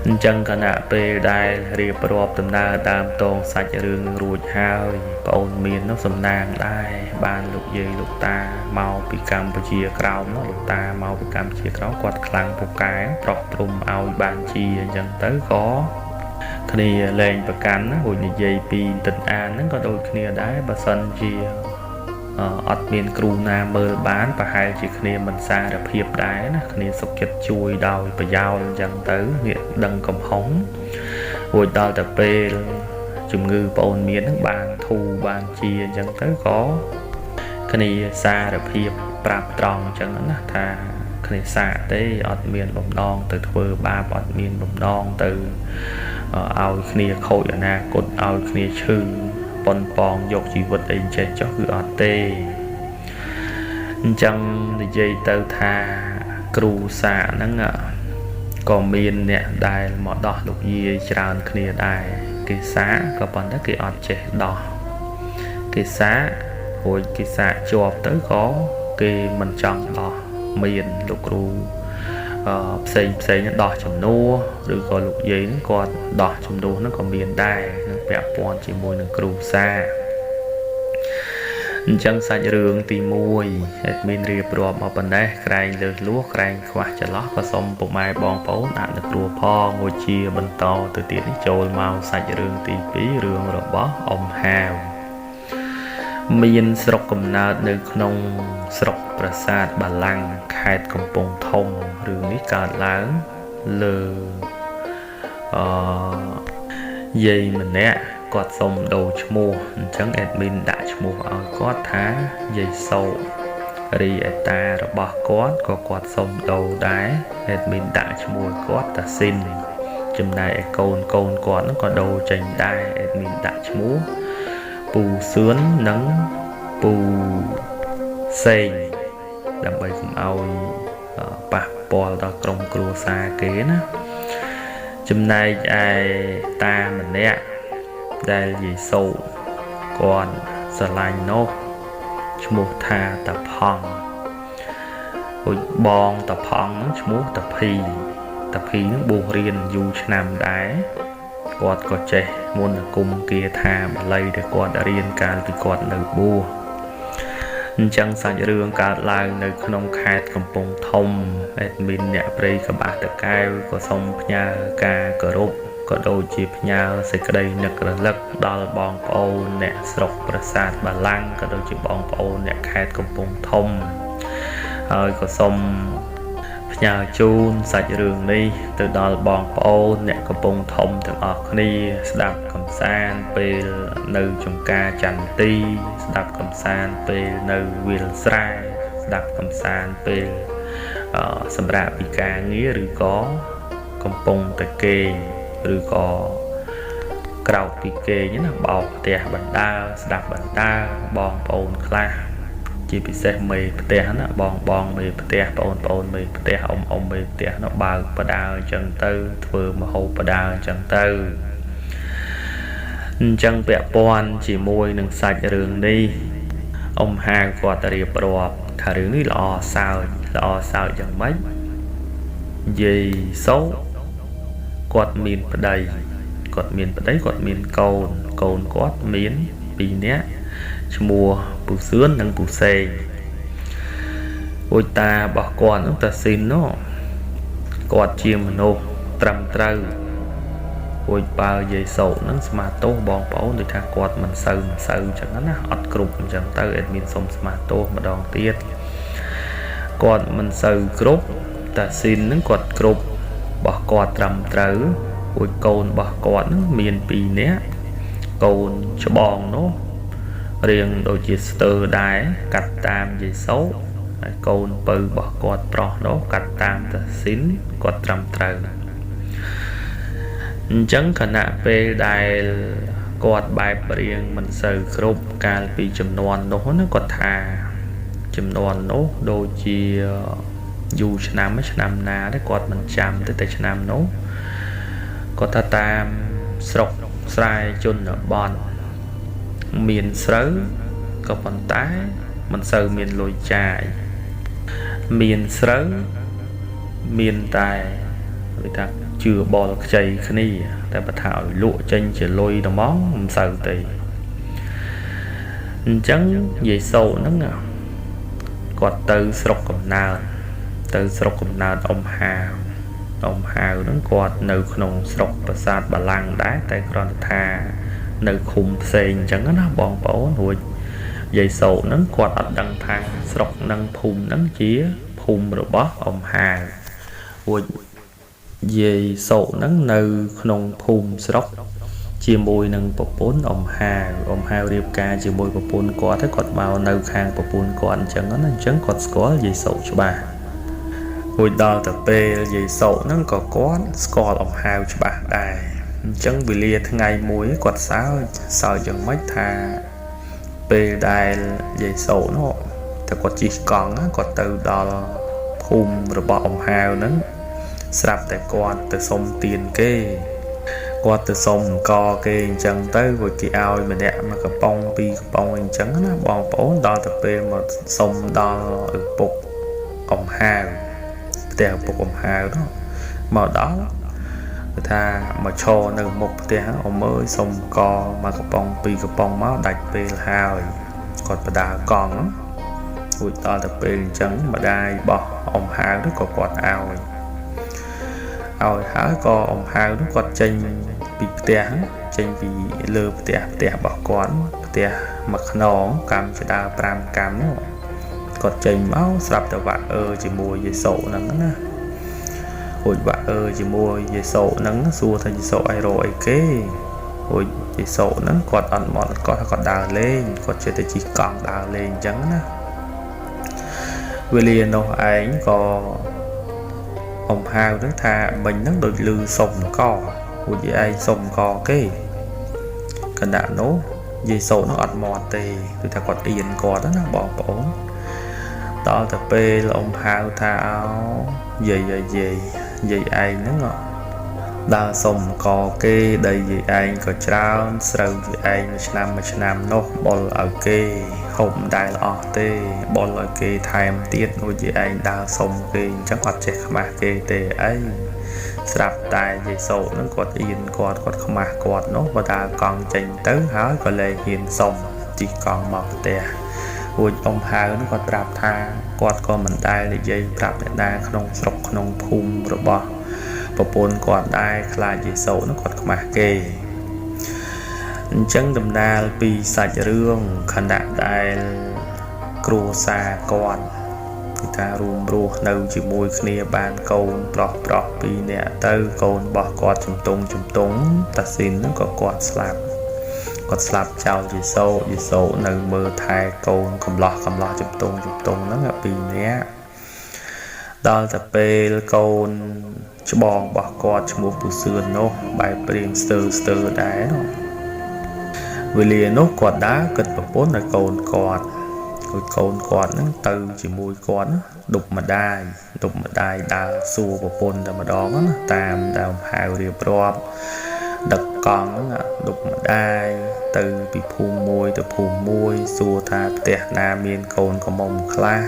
អញ្ចឹងគណៈពេលដែលរៀបរាប់ដំណើរដើមតងសាច់រឿងនឹងរួចហើយប្អូនមាននោះសំណាងដែរបានលោកយាយលោកតាមកពីកម្ពុជាក្រោមនោះលោកតាមកពីកម្ពុជាក្រោមគាត់ខ្លាំងពូកែប្រោះព្រំឲ្យបានជាអញ្ចឹងទៅក៏គ្នាលែងប្រកាន់ណារួចនិយាយពីទឹក អានហ្នឹងក៏ដូចគ្នាដែរបើសិនជាអត់មានគ្រូណាមើលបានប្រហែលជាគ្នាមិនសារភាពដែរណាគ្នាសុខចិត្តជួយដោយប្រយោលអញ្ចឹងទៅងាកដឹងកំហុសរួចដល់តែពេលជំងឺប្អូនមានហ្នឹងបានធូរបានជាអញ្ចឹងទៅក៏គ្នាសារភាពប្រាប់ត្រង់អញ្ចឹងណាថាគ្នាសាកទេអត់មានបំណងទៅធ្វើបាបអត់មានបំណងទៅឲ្យគ្នាខូចអនាគតឲ្យគ្នាឈឺប៉ុនប៉ងយកជីវិតអីចេះចុះគឺអត់ទេអញ្ចឹងនិយាយទៅថាគ្រូសាកហ្នឹងក៏មានអ្នកដែលមកដោះលោកយាយច្រើនគ្នាដែរគេសាកក៏ប៉ុន្តែគេអត់ចេះដោះគេសាករួចគេសាកជាប់ទៅក៏គេមិនចង់ដោះមានលោកគ្រូផ្សេងផ្សេងដោះជំនួសឬក៏លោកយាយហ្នឹងគាត់ដោះជំនួសហ្នឹងក៏មានដែរនឹងពាក់ព័ន្ធជាមួយនឹងគ្រូសាអញ្ចឹងសាច់រឿងទី1 admin រៀបរាប់មកប៉ុណ្ណេះក្រែងលើសលួសក្រែងខ្វះចន្លោះក៏សូមពុកម៉ែបងប្អូនអនុគ្រោះផងមួយជាបន្តទៅទៀតនេះចូលមកសាច់រឿងទី2រឿងរបស់អ៊ំហាវមានស្រុកកំណើតនៅក្នុងស្រុកប្រាសាទបល្ល័ង្កខេត្តកំពង់ធំរឿងនេះកើតឡើងលើអឺយាយម្នាក់គាត់សុំដូរឈ្មោះអញ្ចឹង admin ដាក់ឈ្មោះឲ្យគាត់ថាយាយសោរីឯតារបស់គាត់ក៏គាត់សុំដូរដែរ admin ដាក់ឈ្មោះគាត់តាស៊ីនចំណែកឯកូនគាត់ហ្នឹងក៏ដូរចេញដែរ admin ដាក់ឈ្មោះពូសឿននិងពូសេងដើម្បីកុំឲ្យប៉ះពាល់ដល់ក្រុមគ្រួសារគេណាចំណែកឯតាម្នាក់ដែលយាយសូគាត់ស្រឡាញ់នោះឈ្មោះថាតាផង់រួចបងតាផង់ហ្នឹងឈ្មោះតាភីតាភីហ្នឹងបួសរៀនយូរឆ្នាំដែរគាត់ក៏ចេះមន្តអាគមគាថាបាលីដែលគាត់រៀនកាលពីគាត់នៅបួសអញ្ចឹងសាច់រឿងកើតឡើងនៅក្នុងខេត្តកំពង់ធំ admin អ្នកព្រៃកបាសតកែវក៏សូមផ្ញើការគោរពក៏ដូចជាផ្ញើសេចក្តីនឹករលឹកដល់បងប្អូនអ្នកស្រុកប្រាសាទបល្ល័ង្កក៏ដូចជាបងប្អូនអ្នកខេត្តកំពង់ធំហើយក៏សូមផ្ញើជូនសាច់រឿងនេះទៅដល់បងប្អូនអ្នកកំពង់ធំទាំងអស់គ្នាស្ដាប់កំសាន្តពេលនៅចំការចន្ទទីស្ដាប់កំសាន្តពេលនៅវាលស្រែស្ដាប់កំសាន្តពេលសម្រាប់ពីការងារឬក៏កំពុងតែគេងឬក៏ក្រោកពីគេងណាបោកផ្ទះបណ្ដើស្ដាប់បណ្ដើបងប្អូនខ្លះជាពិសេសមេផ្ទះណាបងបងមេផ្ទះបងប្អូនមេផ្ទះអ៊ំអ៊ំមេផ្ទះនោះបើកបដើអញ្ចឹងទៅធ្វើមហូបបដើអញ្ចឹងទៅអញ្ចឹងពាក់ព័ន្ធជាមួយនឹងសាច់រឿងនេះអ៊ំហាវគាត់រៀបរាប់ថារឿងនេះល្អសើចល្អសើចយ៉ាងម៉េចយាយសូគាត់មានប្តីគាត់មានប្តីគាត់មានកូនកូនគាត់មាន2នាក់ឈ្មោះពូសឿននិងពូសេងអូតារបស់គាត់នោះតាស៊ីននោះគាត់ជាមនុស្សត្រឹមត្រូវរួចបើយាយសោហ្នឹងស្មាទោសបងប្អូនដូចថាគាត់មិនសូវអញ្ចឹងណាអត់គ្រប់អញ្ចឹងទៅ admin សុំស្មាទោសម្ដងទៀតគាត់មិនសូវគ្រប់តាស៊ីនហ្នឹងគាត់គ្រប់របស់គាត់ត្រឹមត្រូវរួចកូនរបស់គាត់ហ្នឹងមាន2នាក់កូនច្បងនោះរៀងដូចជាស្ទើរដែរកាត់តាមយាយសោហើយកូនពៅរបស់គាត់ប្រុសនោះកាត់តាមតាស៊ីនគាត់ត្រឹមត្រូវអញ្ចឹងខណៈពេលដែលគាត់បែបរៀងមិនសូវគ្រប់កាលពីចំនួននោះណាគាត់ថាចំនួននោះដូចជាយូរឆ្នាំឆ្នាំណាទេគាត់មិនចាំទេតែឆ្នាំនោះគាត់ថាតាមស្រុកស្រែជនបទមានស្រូវក៏ប៉ុន្តែមិនសូវមានលុយចាយមានស្រូវមានតែគេថាជឿបលខ្ចីគ្នាតែបើថាឲ្យលក់ចេញជាលុយតែហ្មងមិនសូវទេអញ្ចឹងយាយសូហ្នឹងគាត់ទៅស្រុកកំណើតទៅស្រុកកំណើតអ៊ំហាវអ៊ំហាវហ្នឹងគាត់នៅក្នុងស្រុកប្រាសាទបល្ល័ង្កដែរតែគ្រាន់តែថា នៅឃុំផ្សេងអញ្ចឹងណាបងប្អូនរួចយាយសូហ្នឹងគាត់អត់ដឹងថាស្រុកនិងភូមិហ្នឹងជាភូមិរបស់អ៊ំហាវរួចយាយសូហ្នឹងនៅក្នុងភូមិស្រុកជាមួយនឹងប្រពន្ធអ៊ំហាវអ៊ំហាវរៀបការជាមួយប្រពន្ធគាត់ទៅគាត់មកនៅខាងប្រពន្ធគាត់អញ្ចឹងណាអញ្ចឹងគាត់ស្គាល់យាយសូច្បាស់រួចដល់ទៅពេលយាយសូហ្នឹងក៏គាត់ស្គាល់អ៊ំហាវច្បាស់ដែរអញ្ចឹងវេលាថ្ងៃមួយគាត់សើចសើចយ៉ាងម៉េចថាពេលដែលយាយសូនោះតែគាត់ជិះកង់គាត់ទៅដល់ភូមិរបស់អ៊ំហាវហ្នឹងស្រាប់តែគាត់ទៅសុំទានគេគាត់ទៅសុំអង្គគេអញ្ចឹងទៅរួចគេឲ្យម្នាក់មួយកំប៉ុងពីរកំប៉ុងអញ្ចឹងណាបងប្អូនដល់ទៅពេលមកសុំដល់ឪពុកអ៊ំហាវផ្ទះឪពុកអ៊ំហាវនោះមកដល់គឺថាមកឈរនៅមុខផ្ទះអ៊ំអើយសុំកមកកំប៉ុងពីរកំប៉ុងមកដាច់ពេលហើយគាត់បដើកង់រួចដល់ទៅពេលអញ្ចឹងម្ដាយរបស់អ៊ំហាវនោះក៏គាត់ឲ្យហើយក៏អ៊ំហាវនោះគាត់ចេញពីផ្ទះចេញពីលើផ្ទះផ្ទះរបស់គាត់ផ្ទះមួយខ្នងកម្មចដើ5កម្មនោះគាត់ចេញមកស្រាប់តែវាក់អើជាមួយយេសូហ្នឹងណារួចវាក់អើជាមួយយេសូហ្នឹងសួរថាយេសូអីរកអីគេរួចយេសូហ្នឹងគាត់អត់មកគាត់គាត់ដើរលេងគាត់ចេះតែជិះកង់ដើរលេងអញ្ចឹងណាវេលានោះឯងក៏អ៊ំហាវហ្នឹងថាមិញហ្នឹងដូចលឺសុំករួចយាយឯងសុំកគេខណៈនោះយាយសូហ្នឹងអត់មាត់ទេគឺថាគាត់អៀនគាត់ណាបងប្អូនដល់ទៅពេលអ៊ំហាវថាអោយាយយាយយាយឯងហ្នឹងដើរសុំកគេដីយាយឯងក៏ច្រើនស្រូវយាយឯងមួយឆ្នាំមួយឆ្នាំនោះបុលឲ្យគេហូបមិនដែលអស់ទេបុលឲ្យគេថែមទៀតរួចយាយឯងដើរសុំគេអញ្ចឹងអត់ចេះខ្មាស់គេទេអីស្រាប់តែយាយសូហ្នឹងគាត់អៀនគាត់គាត់ខ្មាស់គាត់នោះបើដើរកង់ចេញទៅហើយក៏លែងហ៊ានសុំជិះកង់មកផ្ទះរួចអ៊ំហាវហ្នឹងគាត់ប្រាប់ថាគាត់ក៏មិនដែលនិយាយប្រាប់អ្នកណាក្នុងស្រុកក្នុងភូមិរបស់ប្រពន្ធគាត់ដែរខ្លាចយាយសូហ្នឹងគាត់ខ្មាស់គេអញ្ចឹងដំណាលពីសាច់រឿងខណៈដែលគ្រួសារគាត់គឺថារួមរស់នៅជាមួយគ្នាបានកូនប្រុសប្រុសពីរនាក់ទៅកូនរបស់គាត់ជំទង់ជំទង់តាស៊ីនហ្នឹងក៏គាត់ស្លាប់គាត់ស្លាប់ចោលយាយសូយាយសូនៅមើលថែកូនកំឡោះកំឡោះជំទង់ជំទង់ហ្នឹងពីរនាក់ដល់តែពេលកូនច្បងរបស់គាត់ឈ្មោះពូសឿននោះបែបព្រៀងស្ទើស្ទើដែរនោះវេលានោះគាត់ដើរគិតប្រពន្ធឲ្យកូនគាត់រួចកូនគាត់ហ្នឹងទៅជាមួយគាត់ដប់ម្ដាយដប់ម្ដាយដើរសួរប្រពន្ធតែម្ដងណាតាមដើមហៅរៀបរាប់ដឹកកង់ហ្នឹងដប់ម្ដាយទៅពីភូមិមួយទៅភូមិមួយសួរថាផ្ទះណាមានកូនកំមុំខ្លះ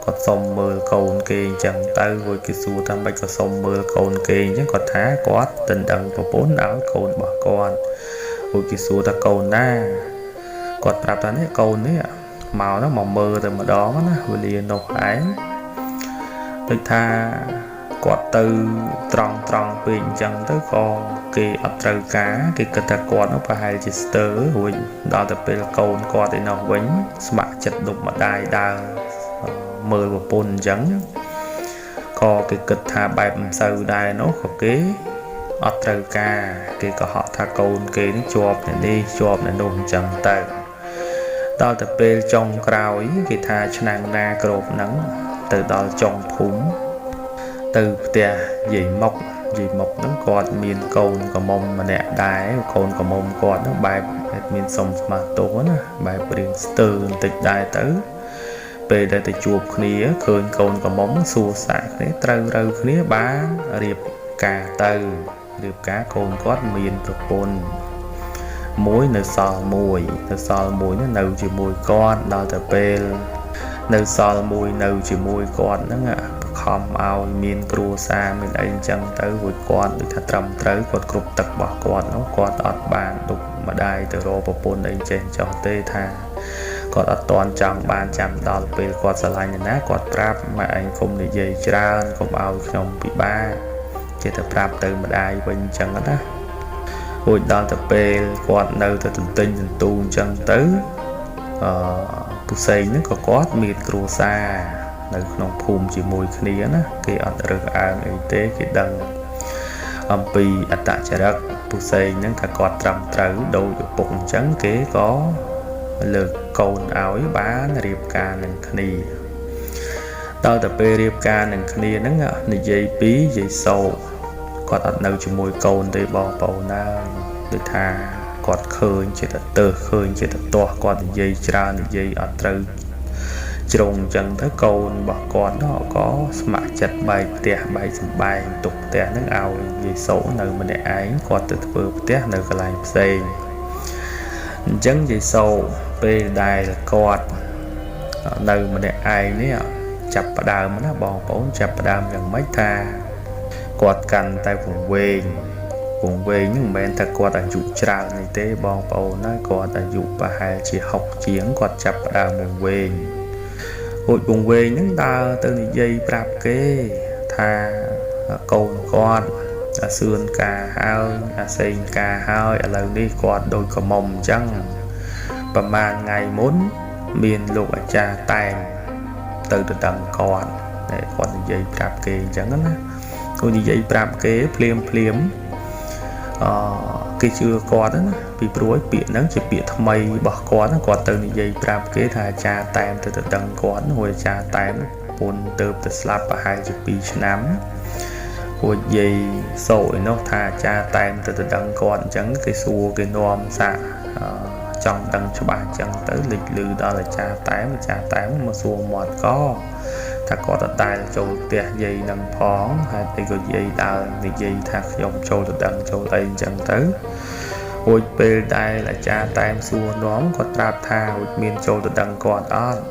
គាត់សុំមើលកូនគេអញ្ចឹងទៅរួចគេសួរថាម៉េចក៏សុំមើលកូនគេអញ្ចឹងគាត់ថាគាត់ដណ្ដឹងប្រពន្ធឲ្យកូនរបស់គាត់រួចគេសួរថាកូនណាគាត់ប្រាប់ថានេះកូននេះមកហ្នឹងមកមើលតែម្ដងណាវេលានោះឯងដូចថាគាត់ទៅត្រង់ត្រង់ពេកអញ្ចឹងទៅក៏គេអត់ត្រូវការគេគិតថាគាត់នោះប្រហែលជាស្ទើរួចដល់ទៅពេលកូនគាត់ឯនោះវិញស្ម័គ្រចិត្តដប់ម្ដាយដើរមើលប្រពន្ធអញ្ចឹងក៏គេគិតថាបែបមិនសូវដែរនោះក៏គេអត់ត្រូវការគេក៏ហក់ថាកូនគេនេះជាប់អ្នកនេះជាប់អ្នកនោះអញ្ចឹងទៅដល់ទៅពេលចុងក្រោយគេថាឆ្នាំងណាក្របហ្នឹងទៅដល់ចុងភូមិទៅផ្ទះយាយមុកយាយមុកហ្នឹងគាត់មានកូនកំមុំម្នាក់ដែរកូនកំមុំគាត់ហ្នឹងបែបមានសុំស្មាទោសណាបែបរៀងស្ទើបន្តិចដែរទៅពេលដែលទៅជួបគ្នាឃើញកូនកំមុំសួរសាកគ្នាត្រូវរូវគ្នាបានរៀបការទៅរៀបការកូនគាត់មានប្រពន្ធមួយនៅសល់មួយនៅសល់មួយនោះនៅជាមួយគាត់ដល់ទៅពេលនៅសល់មួយនៅជាមួយគាត់ហ្នឹងខំឲ្យមានគ្រួសារមានអីអញ្ចឹងទៅរួចគាត់ដូចថាត្រឹមត្រូវគាត់គ្រប់ទឹករបស់គាត់នោះគាត់អត់បានដប់ម្ដាយទៅរកប្រពន្ធអីចេះចោះទេថាគាត់អត់តន់ចង់បានចាំដល់ពេលគាត់ស្រឡាញ់ណាគាត់ប្រាប់ម៉ែឯងកុំនិយាយច្រើនកុំឲ្យខ្ញុំពិបាកចេះតែប្រាប់ទៅម្ដាយវិញអញ្ចឹងណា រួចដល់ទៅពេលគាត់នៅទៅទន្ទិញទន្ទូអញ្ចឹងទៅអឺពូសេងហ្នឹងក៏គាត់មានគ្រួសារនៅក្នុងភូមិជាមួយគ្នាណាគេអត់រើសអើងអីទេគេដឹងអំពីអត្តចរិតពូសេងហ្នឹងថាគាត់ត្រឹមត្រូវដោយឪពុកអញ្ចឹងគេក៏លើកកូនឲ្យបានរៀបការនឹងគ្នាដល់ទៅពេលរៀបការនឹងគ្នាហ្នឹងនិយាយពីយាយសោគាត់អត់នៅជាមួយកូនទេបងប្អូនអើយដូចថាគាត់ឃើញជាតទៅឃើញជាតទាស់គាត់និយាយច្រើននិយាយអត់ត្រូវជ្រុងអញ្ចឹងទៅកូនរបស់គាត់នោះក៏ស្ម័គ្រចិត្តបែកផ្ទះបែកសម្បែងទុកផ្ទះហ្នឹងឲ្យយាយសូនៅម្នាក់ឯងគាត់ទៅធ្វើផ្ទះនៅកន្លែងផ្សេងអញ្ចឹងយាយសូពេលដែលគាត់នៅម្នាក់ឯងនេះចាប់ផ្ដើមណាបងប្អូនចាប់ផ្ដើមយ៉ាងម៉េចថាគាត់កាន់តែវង្វេងវង្វេងហ្នឹងមិនមែនថាគាត់អាយុច្រើននេះទេបងប្អូនណាគាត់អាយុប្រហែលជា60ជាងគាត់ចាប់ផ្ដើមវង្វេងរួចវង្វេងហ្នឹងដើរទៅនិយាយប្រាប់គេថាកូនគាត់អាសឿនការហើយអាសេងការហើយឥឡូវនេះគាត់ដូចកមុំអញ្ចឹងប្រហែលថ្ងៃមុនមានលោកអាចារ្យតែងទៅទៅដឹងគាត់តែគាត់និយាយប្រាប់គេអញ្ចឹងណាគាត់និយាយប្រាប់គេភ្លាមភ្លាមអគេជឿគាត់ណាពីព្រោះពាក្យហ្នឹងជាពាក្យថ្មីរបស់គាត់គាត់ទៅនិយាយប្រាប់គេថាអាចារ្យតែមទៅទៅដឹងគាត់រួចអាចារ្យតែមពុនទៅទៅស្លាប់ប្រហែលជា2ឆ្នាំរួចយាយសោឯនោះថាអាចារ្យតែមទៅទៅដឹងគាត់អញ្ចឹងគេសួរគេនាំសាក់ចង់ដឹងច្បាស់អញ្ចឹងទៅលេចលឺដល់អាចារ្យតែមអាចារ្យតែមមកសួរមាត់ក៏ថាគាត់អត់ដែលចូលផ្ទះយាយនឹងផងហេតុអីក៏យាយដើរនិយាយថាខ្ញុំចូលទៅដឹងចូលអីអញ្ចឹងទៅរួចពេលដែលអាចារ្យតែមសួរនាំគាត់ប្រាប់ថារួចមានចូលទៅដឹងគាត់អត់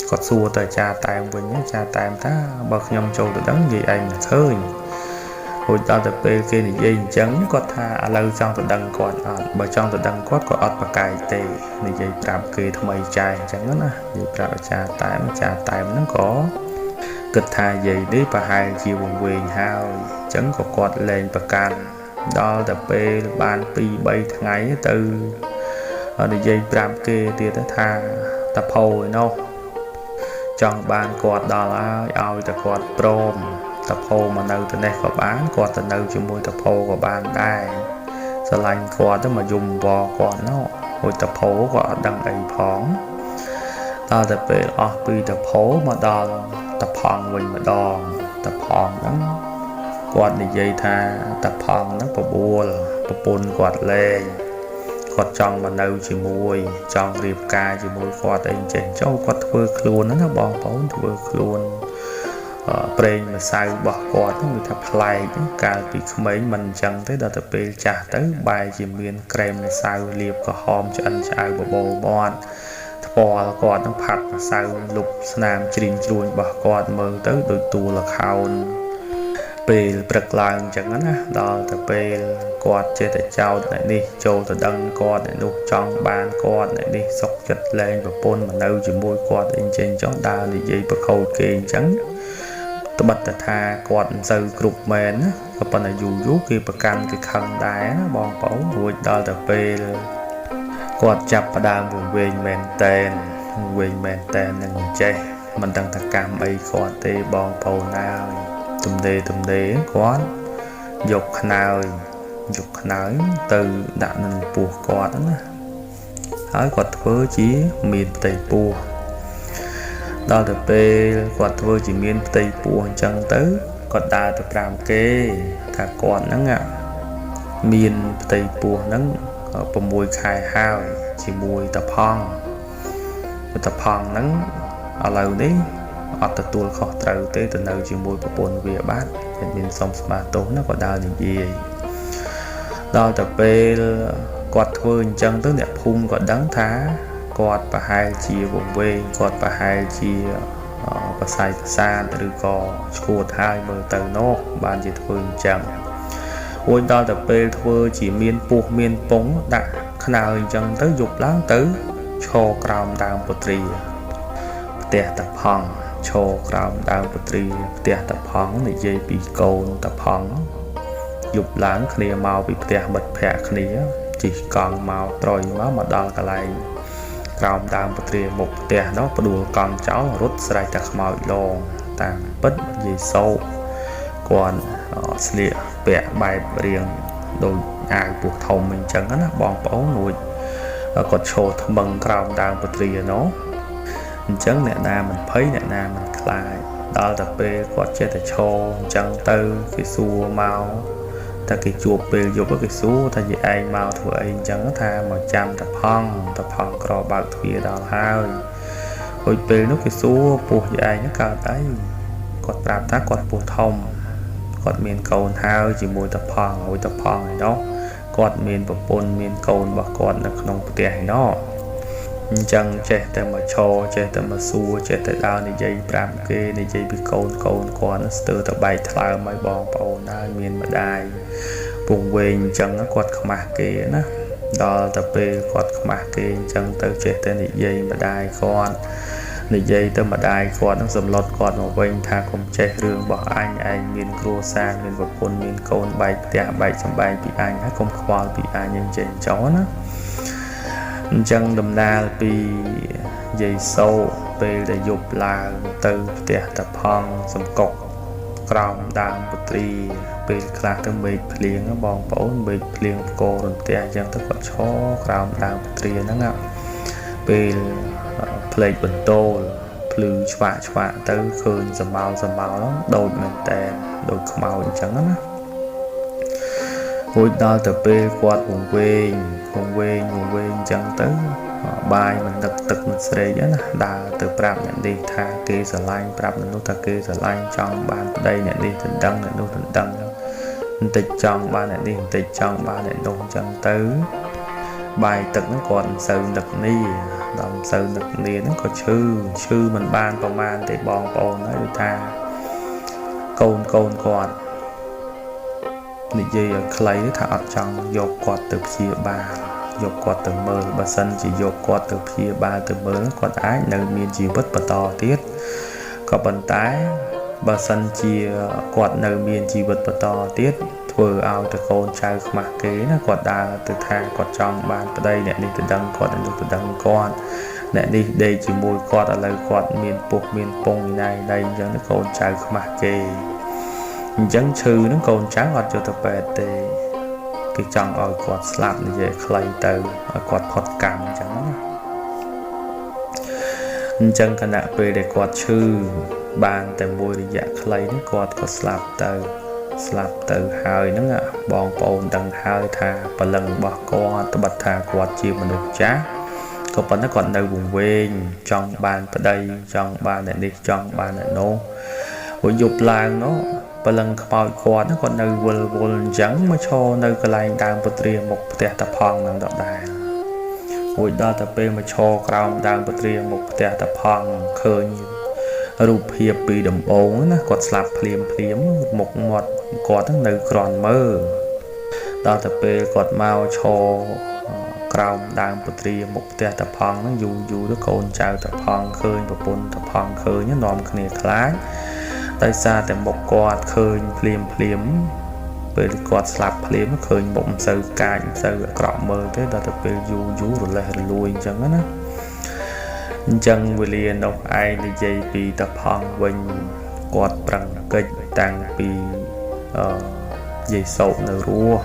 គាត់សួរទៅអាចារ្យតែមវិញអាចារ្យតែមថាបើខ្ញុំចូលទៅដឹងនិយាយឯងមិនឃើញរួចដល់ទៅពេលគេនិយាយអញ្ចឹងគាត់ថាឥឡូវចង់ទៅដឹងគាត់អត់បើចង់ទៅដឹងគាត់ក៏អត់ប្រកែកទេនិយាយប្រាប់គេថ្មីចែអញ្ចឹងណានិយាយប្រាប់អាចារ្យតែមអាចារ្យតែមហ្នឹងក៏គិតថាយាយនេះប្រហែលជាវង្វេងហើយអញ្ចឹងក៏គាត់លែងប្រកាន់ដល់ទៅពេលបាន2 3ថ្ងៃទៅនិយាយប្រាប់គេទៀតថាតាផោឯនោះចង់បានគាត់ដល់ហើយឲ្យតែគាត់ព្រមតាផោមកនៅទៅនេះក៏បានគាត់ទៅនៅជាមួយតាផោក៏បានដែរស្រឡាញ់គាត់ទៅមកយំវគាត់នោះរួចតាផោក៏អត់ដឹងអីផងដល់តែពេលអស់ពីតាផោមកដល់តាផង់វិញម្ដងតាផង់ហ្នឹងគាត់និយាយថាតាផង់ហ្នឹងបបួលប្រពន្ធគាត់លែងគាត់ចង់មកនៅជាមួយចង់រៀបការជាមួយគាត់អីចេះចូលគាត់ធ្វើខ្លួនហ្នឹងណាបងប្អូនធ្វើខ្លួនប្រេងម្សៅរបស់គាត់ហ្នឹងវាថាប្លែកកាលពីក្មេងមិនអញ្ចឹងទេដល់ទៅពេលចាស់ទៅបែរជាមានក្រែមម្សៅលាបក្រហមឆ្អិនឆ្អៅបបោមាត់ថ្ពាល់គាត់ហ្នឹងផាត់ម្សៅលុបស្នាមជ្រីងជ្រួញរបស់គាត់មើលទៅដូចតួល្ខោនពេលព្រឹកឡើងអញ្ចឹងណាដល់ទៅពេលគាត់ចេះតែចោទអ្នកនេះចូលទៅដឹងគាត់អ្នកនោះចង់បានគាត់អ្នកនេះសុកចិត្តលែងប្រពន្ធមកនៅជាមួយគាត់អីចេះចង់ដើរនិយាយប្រខូចគេអញ្ចឹងត្បិតតែថាគាត់មិនសូវគ្រប់មែនណាក៏ប៉ុន្តែយូរយូរគេប្រកាន់គេខឹងដែរណាបងប្អូនរួចដល់ទៅពេលគាត់ចាប់ផ្ដើមវង្វេងមែនតែនវង្វេងមែនតែននឹងចេះមិនដឹងថាកម្មអីគាត់ទេបងប្អូនអើយទំនេរគាត់យកខ្នើយទៅដាក់នៅក្នុងពោះគាត់ណាហើយគាត់ធ្វើជាមានផ្ទៃពោះដល់ទៅពេលគាត់ធ្វើជាមានផ្ទៃពោះអញ្ចឹងទៅគាត់ដើរទៅប្រាប់គេថាគាត់ហ្នឹងមានផ្ទៃពោះហ្នឹង6ខែហើយជាមួយតាផង់ហ្នឹងឥឡូវនេះអត់ទទួលខុសត្រូវទេទៅនៅជាមួយប្រពន្ធវាបាទតែមានសុំស្មាទោសណាក៏ដើរនិយាយដល់ទៅពេលគាត់ធ្វើអញ្ចឹងទៅអ្នកភូមិក៏ដឹងថាគាត់ប្រហែលជាវង្វេងគាត់ប្រហែលជាប្រស័យប្រសាទឬក៏ឈួតហើយមើលទៅនោះបានជាធ្វើអញ្ចឹងរួចដល់ទៅពេលធ្វើជាមានពោះមានពងដាក់ខ្នើយអញ្ចឹងទៅយប់ឡើងទៅឈរក្រោមដើមពុទ្រាផ្ទះតាផង់ឈរក្រោមដើមពុទ្រាផ្ទះតាផង់និយាយពីកូនតាផង់ យប់ឡើងគ្នាមកពីផ្ទះមិត្តភ័ក្តិគ្នាជិះកង់មកត្រុយមកមកដល់កន្លែងក្រោមដើមពទ្រាមុខផ្ទះនោះផ្ដួលកង់ចោលរត់ស្រែកតែខ្មោចលងតាមពិតយាយសោកគាត់ស្លៀកពាក់បែបរៀងដូចអាវពោះធំអញ្ចឹងណាបងប្អូនរួចគាត់ឈរថ្មឹងក្រោមដើមពទ្រានោះអញ្ចឹងអ្នកណាមិនភ័យអ្នកណាមិនខ្លាចដល់តែពេលគាត់ចេះតែឈរអញ្ចឹងទៅគេសួរមកតែគេជួបពេលយប់គេសួរថាយាយឯងមកធ្វើអីអញ្ចឹងថាមកចាំតផង់តផង់ក្របើកទ្វារដល់ហើយរួចពេលនោះគេសួរពោះយាយឯងកើតអីគាត់ប្រាប់ថាគាត់ពោះធំគាត់មានកូនហើយជាមួយតផង់មួយតផង់ឯនោះគាត់មានប្រពន្ធមានកូនរបស់គាត់នៅក្នុងផ្ទះឯនោះអញ្ចឹងចេះតែមកឈរចេះតែមកសួរចេះតែដើរនិយាយប្រាប់គេនិយាយពីកូនកូនគាត់ស្ទើរតែបែកថ្លើមឲ្យបងប្អូនហើយមានម្ដាយពងវែងអញ្ចឹងគាត់ខ្មាស់គេណាដល់តែពេលគាត់ខ្មាស់គេអញ្ចឹងទៅចេះតែនិយាយម្ដាយគាត់និយាយទៅម្ដាយគាត់នឹងសម្លុតគាត់មកវិញថាកុំចេះរឿងរបស់អញឯងមានគ្រួសារមានប្រពន្ធមានកូនបែកផ្ទះបែកសម្បែងពីអញហើយកុំខ្វល់ពីអញអញ្ចឹងចោណាអញ្ចឹងដំណាលពីយាយសោពេលដែលយប់ឡើងទៅផ្ទះតាផង់សំកុកក្រោមដើមពុទ្រីពេលខ្លះទៅមេឃភ្លៀងបងប្អូនមេឃភ្លៀងផ្គររន្ទះអញ្ចឹងទៅគាត់ឈរក្រោមដើមពុទ្រាហ្នឹងពេលផ្លេកបន្ទោលភ្លឺឆ្វាក់ឆ្វាក់ទៅឃើញសមោលសមោលដូចមែនតែនដូចខ្មោចអញ្ចឹងណារួចដល់ទៅពេលគាត់វង្វេងវង្វេងវង្វេងអញ្ចឹងទៅបាយមិនដឹកទឹកមិនស្រេកណាដើរទៅប្រាប់អ្នកនេះថាគេស្រឡាញ់ប្រាប់អ្នកនោះថាគេស្រឡាញ់ចង់បានប្តីអ្នកនេះដណ្ដឹងអ្នកនោះដណ្ដឹងបន្តិចចង់បានអ្នកនេះបន្តិចចង់បានអ្នកនោះអញ្ចឹងទៅបាយទឹកហ្នឹងគាត់មិនសូវនឹកនេះដល់មិនសូវនឹកនេះហ្នឹងក៏ឈឺឈឺមិនបានប្រមាណទេបងប្អូនហើយដូចថាកូនកូនគាត់និយាយឲ្យខ្លីថាអត់ចង់យកគាត់ទៅព្យាបាលយកគាត់ទៅមើលបើសិនជាយកគាត់ទៅព្យាបាលទៅមើលគាត់អាចនៅមានជីវិតបន្តទៀតក៏ប៉ុន្តែបើសិនជាគាត់នៅមានជីវិតបន្តទៀតធ្វើឲ្យតកូនចៅខ្មាស់គេណាគាត់ដើរទៅថាគាត់ចង់បានប្តីអ្នកនេះទៅដឹងគាត់អ្នកនោះទៅដឹងគាត់អ្នកនេះដេកជាមួយគាត់ឥឡូវគាត់មានពុះមានពងឯណៃណៃអញ្ចឹងកូនចៅខ្មាស់គេអញ្ចឹងឈឺហ្នឹងកូនចៅអត់យកទៅពេទ្យទេគេចង់ឲ្យគាត់ស្លាប់និយាយខ្លីទៅឲ្យគាត់ផុតកម្មអញ្ចឹងណាអញ្ចឹងខណៈពេលដែលគាត់ឈឺបានតែមួយរយៈខ្លីនេះគាត់ក៏ស្លាប់ទៅស្លាប់ទៅហើយហ្នឹងបងប្អូនដឹងហើយថាព្រលឹងរបស់គាត់ត្បិតថាគាត់ជាមនុស្សចាស់ក៏ប៉ុន្តែគាត់នៅវង្វេងចង់បានប្តីចង់បានអ្នកនេះចង់បានអ្នកនោះព្រោះយប់ឡើងនោះព្រលឹងខ្មោចគាត់គាត់នៅវិលវល់អញ្ចឹងមកឈរនៅកន្លែងដើមពុទ្រាមុខផ្ទះតាផង់ហ្នឹងដដែលរួចដល់តែពេលមកឈរក្រោមដើមពុទ្រាមុខផ្ទះតាផង់ឃើញរូបភាពពីដំបូងណាគាត់ស្លាប់ភ្លាមភ្លាមមុខមាត់គាត់ហ្នឹងនៅក្រន់មើលដល់តែពេលគាត់មកឈរក្រោមដើមពុទ្រាមុខផ្ទះតាផង់ហ្នឹងយូរយូរទៅកូនចៅតាផង់ឃើញប្រពន្ធតាផង់ឃើញនាំគ្នាខ្លាចដោយសារតែមុខគាត់ឃើញភ្លាមភ្លាមពេលគាត់ស្លាប់ភ្លាមឃើញមុខមិនសូវកាចមិនសូវអាក្រក់មើលទេដល់ទៅពេលយូរយូររលេះរលួយអញ្ចឹងណាអញ្ចឹងវេលានោះឯងនិយាយពីតាផង់វិញគាត់ប្រឹងកិច្ចតាំងពីយាយសោកនៅរស់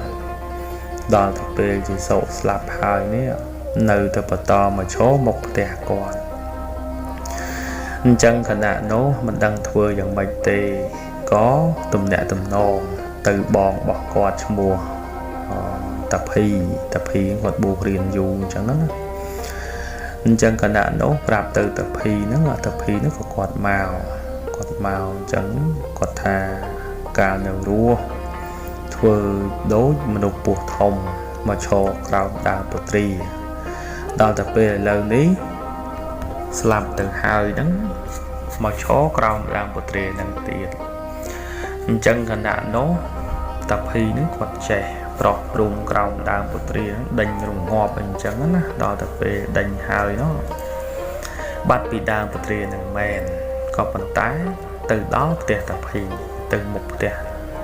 ដល់ទៅពេលយាយសោកស្លាប់ហើយនេះនៅតែបន្តមកឈរមុខផ្ទះគាត់អញ្ចឹងខណៈនោះមិនដឹងធ្វើយ៉ាងម៉េចទេក៏ទំនាក់ទំនងទៅបងរបស់គាត់ឈ្មោះតាភីតាភីគាត់បួសរៀនយូរអញ្ចឹងណាអញ្ចឹងខណៈនោះប្រាប់ទៅតាភីហ្នឹងតាភីហ្នឹងក៏គាត់មកអញ្ចឹងគាត់ថាកាលនៅរស់ធ្វើដូចមនុស្សពោះធំមកឈរក្រោមដើមពុទ្រាដល់តែពេលឥឡូវនេះស្លាប់ទៅហើយហ្នឹងមកឈរក្រោមដើមពុទ្រាហ្នឹងទៀតអញ្ចឹងខណៈនោះតាភីហ្នឹងគាត់ចេះប្រោះព្រំក្រោមដើមពុទ្រាហ្នឹងដេញរងាប់អញ្ចឹងណាដល់តែពេលដេញហើយនោះបាត់ពីដើមពុទ្រាហ្នឹងមែនក៏ប៉ុន្តែទៅដល់ផ្ទះតាភីទៅមុខផ្ទះ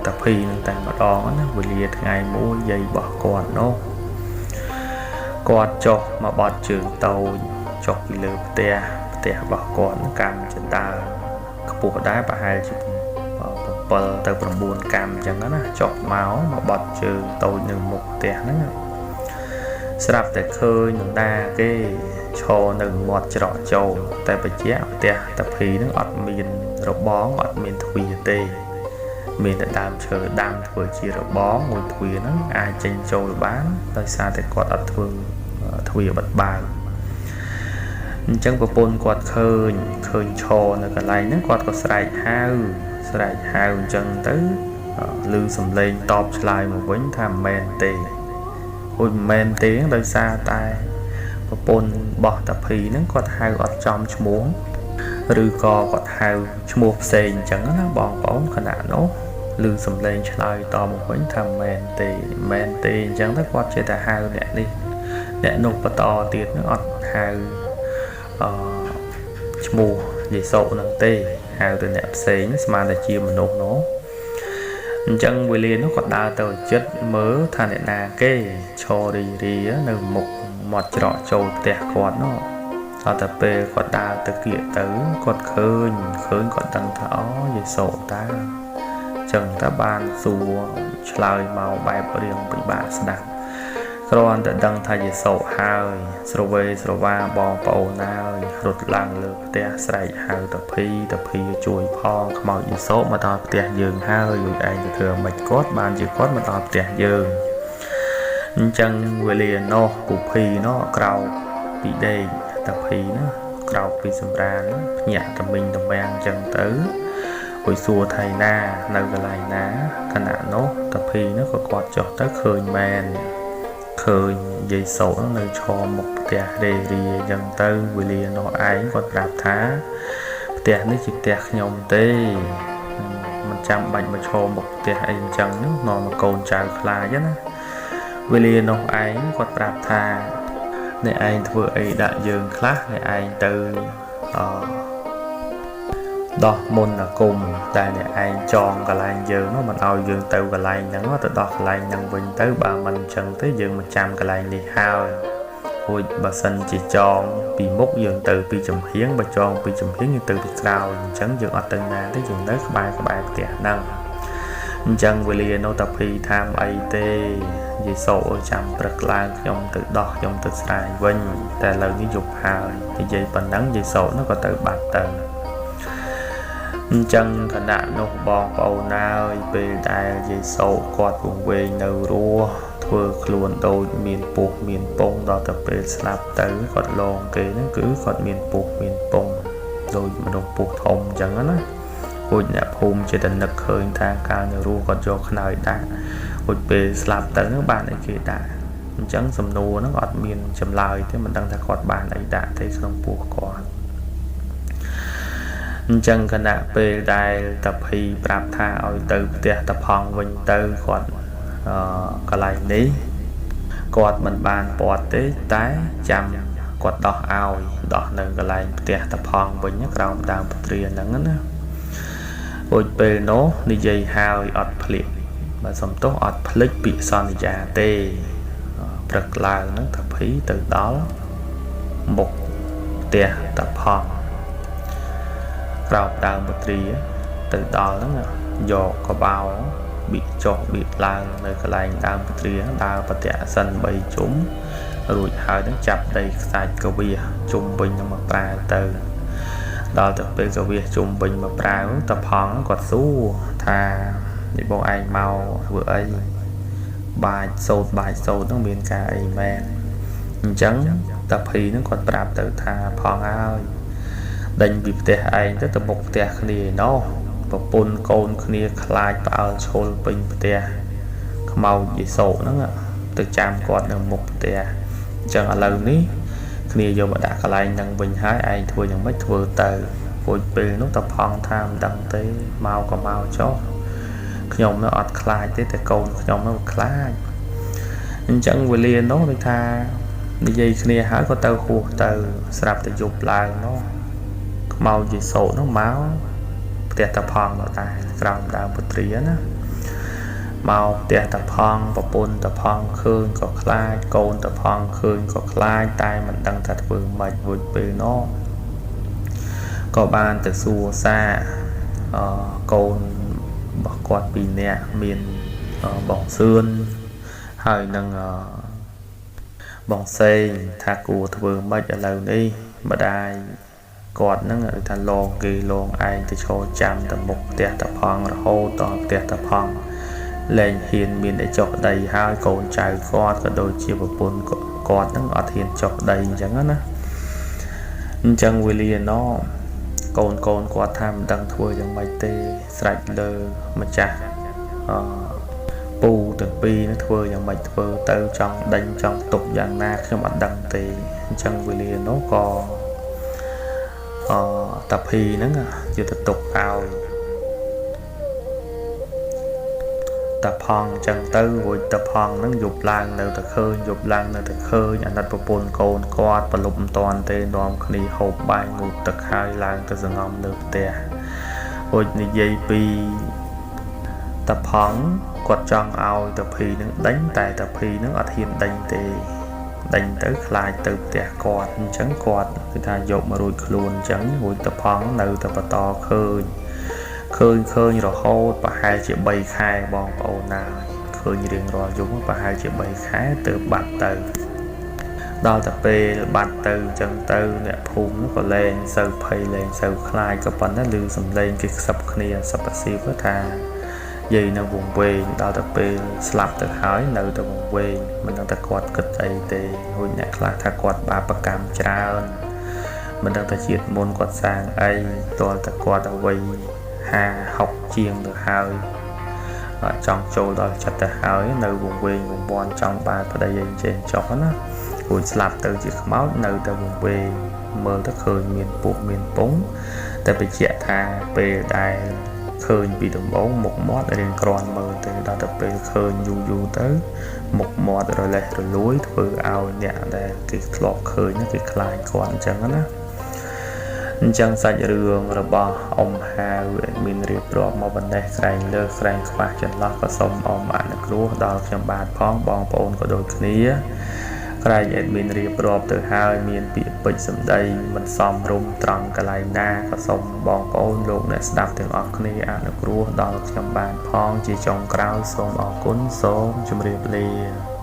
តាភីនឹងតែម្ដងណាវេលាថ្ងៃមួយយាយរបស់គាត់នោះគាត់ចុះមកបត់ជើងតូចចុះពីលើផ្ទះផ្ទះរបស់គាត់កម្មចន្ដើខ្ពស់ដែរប្រហែលជា7ទៅ9កម្មអញ្ចឹងណាចុះមកមកបត់ជើងតូចនៅមុខផ្ទះហ្នឹងស្រាប់តែឃើញនរណាគេឈរនៅមាត់ច្រកចូលតែបច្ចៈផ្ទះតាភីនឹងអត់មានរបងអត់មានទ្វារទេមានតែដើមឈើដាំធ្វើជារបងមួយទ្វារហ្នឹងអាចចេញចូលបានដោយសារតែគាត់អត់ធ្វើទ្វារបិទបើកអញ្ចឹងប្រពន្ធគាត់ឃើញឈរនៅកន្លែងហ្នឹងគាត់ក៏ស្រែកហៅអញ្ចឹងទៅឮសំឡេងតបឆ្លើយមកវិញថាមិនមែនទេអូយមិនមែនទេដោយសារតែប្រពន្ធរបស់តាភីហ្នឹងគាត់ហៅអត់ចំឈ្មោះឬក៏គាត់ហៅឈ្មោះផ្សេងអញ្ចឹងណាបងប្អូនខណៈនោះឮសំឡេងឆ្លើយតបមកវិញថាមិនមែនទេអញ្ចឹងទៅគាត់ចេះតែហៅអ្នកនេះអ្នកនោះបន្តទៀតហ្នឹងអត់ហៅឈ្មោះយេសូហ្នឹងទេហៅទៅអ្នកផ្សេងស្មានតែជាមនុស្សនោះអញ្ចឹងវេលានោះគាត់ដើរទៅចិត្តមើលថាអ្នកណាគេឈររីរានៅមុខមាត់ច្រកចូលផ្ទះគាត់នោះអត់តែពេលគាត់ដើរទៅគៀកទៅគាត់ឃើញគាត់ដឹងថាអូយេសូតាចឹងតើបានសួរឆ្លើយមកបែបរៀងពិបាកស្ដាប់គ្រាន់តែដឹងថាយេសូហើយស្រវេស្រវាបងប្អូនហើយរត់ឡើងលើផ្ទះស្រែកហៅតាភីជួយផងខ្មោចយេសូមកដល់ផ្ទះយើងហើយរួចឯងទៅធ្វើមិនគាត់បានជាគាត់មកដល់ផ្ទះយើងអញ្ចឹងវេលានោះពូភីនោះក្រោកពីដេកតាភីណាក្រោកពីសម្រានភ្ញាក់តមីងតមាំងអញ្ចឹងទៅរួចសួរថៃណានៅកន្លែងណាខណៈនោះតាភីនោះក៏គាត់ចុះទៅឃើញមែនឃើញយាយសូនៅឈរមុខផ្ទះរេរាអញ្ចឹងទៅវេលានោះឯងគាត់ប្រាប់ថាផ្ទះនេះជាផ្ទះខ្ញុំទេមិនចាំបាច់មកឈរមុខផ្ទះអីអញ្ចឹងនោះនាំមកកូនចៅខ្លាចណាវេលានោះឯងគាត់ប្រាប់ថាអ្នកឯងធ្វើអីដាក់យើងខ្លះអ្នកឯងទៅដោះមន្តអាគមតែអ្នកឯងចងកន្លែងយើងនោះមិនឲ្យយើងទៅកន្លែងហ្នឹងទៅដោះកន្លែងហ្នឹងវិញទៅបើមិនអញ្ចឹងទេយើងមកចាំកន្លែងនេះហើយរួចបើសិនជាចងពីមុខយើងទៅពីចំហៀងបើចងពីចំហៀងយើងទៅពីក្រោយអញ្ចឹងយើងអត់ទៅណាទេយើងនៅក្បែរផ្ទះហ្នឹងអញ្ចឹងវេលានោះតាភីថាមអីទេយេសូអើយចាំព្រឹកឡើងខ្ញុំទៅដោះខ្ញុំទៅស្រាយវិញតែឥឡូវនេះយប់ហើយនិយាយប៉ុណ្ណឹងយេសូនោះក៏ទៅបាត់ទៅអញ្ចឹងខណៈនោះបងប្អូនហើយពេលដែលយេសូគាត់វង្វេងនៅរស់ធ្វើខ្លួនដូចមានពោះមានពងដល់ទៅពេលស្លាប់ទៅគាត់លងគេហ្នឹងគឺគាត់មានពោះមានពងដូចមនុស្សពោះធំអញ្ចឹងណារួចអ្នកភូមិចេះតែនឹកឃើញថាកាលនៅរស់គាត់យកខ្នើយដាក់រួចពេលស្លាប់ទៅហ្នឹងបានអីគេដាក់អញ្ចឹងសំណួរហ្នឹងអត់មានចម្លើយទេមិនដឹងថាគាត់បានអីដាក់ទេក្នុងពោះគាត់អញ្ចឹងខណៈពេលដែលតាភីប្រាប់ថាឲ្យទៅផ្ទះតាផង់វិញទៅគាត់កន្លែងនេះគាត់មិនបានពាត់ទេតែចាំគាត់ដោះឲ្យដោះនៅកន្លែងផ្ទះតាផង់វិញក្រោមដើមពទ្រាហ្នឹងណារួចពេលនោះនិយាយហើយអត់ភ្លៀកបើសំទោសអត់ភ្លេចពាក្យសន្យាទេព្រឹកឡើងហ្នឹងតាភីទៅដល់មុខផ្ទះតាផង់ក្រោមដើមពទ្រាទៅដល់ហ្នឹងយកកបោបៀកចុះបៀកឡើងនៅកន្លែងដើមពទ្រាដើរបតៈសិន3ជុំរួចហើយនឹងចាប់ដីខ្សាច់កវាជុំវិញនឹងមកប្រើទៅដល់ទៅពេលកវាជុំវិញមកប្រើតាផង់គាត់សួរថានេះបងឯងមកធ្វើអីបាចសូត្របាចសូត្រហ្នឹងមានការអីមែនអញ្ចឹងតាភីហ្នឹងគាត់ប្រាប់ទៅថាផងហើយដេញពីផ្ទះឯងទៅមុខផ្ទះគ្នាឯណោះប្រពន្ធកូនគ្នាខ្លាចផ្អើលឈុលពេញផ្ទះខ្មោចយេសូហ្នឹងទៅចាំគាត់នៅមុខផ្ទះអញ្ចឹងឥឡូវនេះគ្នាយកមកដាក់កន្លែងហ្នឹងវិញហើយឯងធ្វើយ៉ាងម៉េចធ្វើទៅរួចពេលនោះតាផង់ថាមិនដឹងទេមកក៏មកចុះខ្ញុំនៅអត់ខ្លាចទេតែកូនខ្ញុំនៅខ្លាចអញ្ចឹងវេលានោះដូចថានិយាយគ្នាហើយក៏ទៅហួសទៅស្រាប់តែយប់ឡើងនោះខ្មោចយេសូនោះមកផ្ទះតាផង់ដដែលក្រោមដើមពទ្រាណា មកផ្ទះតាផង់ប្រពន្ធតាផង់ឃើញក៏ខ្លាចកូនតាផង់ឃើញក៏ខ្លាចតែមិនដឹងថាធ្វើម៉េចរួចពេលនោះក៏បានទៅសួរសារកូនរបស់គាត់ពីរនាក់មានបងសឿនហើយនឹងបងសេងថាគួរធ្វើម៉េចឥឡូវនេះម្ដាយគាត់ហ្នឹងគេថាលងគេលងឯងទៅឈរចាំទៅមុខផ្ទះតាផង់រហូតដល់ផ្ទះតាផង់លែងហ៊ានមានតែចុះដីហើយកូនចៅគាត់ក៏ដូចជាប្រពន្ធគាត់ហ្នឹងអត់ហ៊ានចុះដីអញ្ចឹងណាអញ្ចឹងវេលាណកូនគាត់ថាមិនដឹងធ្វើយ៉ាងម៉េចទេស្រេចលើម្ចាស់អពូទាំងពីរនឹងធ្វើយ៉ាងម៉េចធ្វើទៅចង់ដេញចង់ទប់យ៉ាងណាខ្ញុំអត់ដឹងទេអញ្ចឹងវេលានោះក៏តាភីហ្នឹងយកទៅទុកឲ្យតាផង់អញ្ចឹងទៅរួចតាផង់ហ្នឹងយប់ឡើងនៅតែឃើញយប់ឡើងនៅតែឃើញអាណិតប្រពន្ធកូនគាត់ប្រលប់មិនតាន់ទេនាំគ្នាហូបបាយងូតទឹកហើយឡើងទៅសងំលើផ្ទះរួចនិយាយពីតាផង់គាត់ចង់ឲ្យតាភីនឹងដេញតែតាភីនឹងអត់ហ៊ានដេញទេដេញទៅខ្លាចទៅផ្ទះគាត់អញ្ចឹងគាត់គឺថាយកមករួចខ្លួនអញ្ចឹងរួចតាផង់នៅតែបន្តឃើញរហូតប្រហែលជា3ខែបងប្អូនណាឃើញរៀងរាល់យប់ប្រហែលជា3ខែទើបបាត់ទៅដល់តែពេលបាត់ទៅអញ្ចឹងទៅអ្នកភូមិក៏លែងសូវភ័យលែងសូវខ្លាចក៏ប៉ុន្តែឮសំឡេងគេខ្សឹបគ្នាសឹបអាស៊ីបថាយាយនៅវង្វេងដល់តែពេលស្លាប់ទៅហើយនៅតែវង្វេងមិនដឹងថាគាត់គិតអីទេរួចអ្នកខ្លះថាគាត់បាបកម្មច្រើនមិនដឹងថាជាតិមុនគាត់សាងអីទាល់តែគាត់អ្វី50 60ជាងទៅហើយចង់ចូលដល់ចិត្តទៅហើយនៅវង្វេងវង្វាន់ចង់បានប្តីអីចេះចុះណារួចស្លាប់ទៅជាខ្មោចនៅតែវង្វេងមើលទៅឃើញមានពុកមានពងតែបញ្ជាក់ថាពេលដែលឃើញពីដំបូងមុខមាត់រៀងក្រាន់មើលទៅដល់ទៅពេលឃើញយូរយូរទៅមុខមាត់រលេះរលួយធ្វើឲ្យអ្នកដែលគេធ្លាប់ឃើញគេខ្លាចគាត់អញ្ចឹងណាអញ្ចឹងសាច់រឿងរបស់អ៊ំហាវមានរៀបរាប់មកបណ្ដេះក្រែងលើក្រែងខ្វះចន្លោះក៏សូមអ៊ំអនុគ្រោះដល់ខ្ញុំបាទផងបងប្អូនក៏ដូចគ្នាក្រែងអេដមីនរៀបរាប់ទៅហើយមានពាក្យពេចន៍សម្ដីមិនសមរម្យត្រង់កន្លែងណាក៏សូមបងប្អូនលោកអ្នកស្ដាប់ទាំងអស់គ្នាអនុគ្រោះដល់ខ្ញុំបាទផងជាចុងក្រោយសូមអរគុណសូមជម្រាបលា។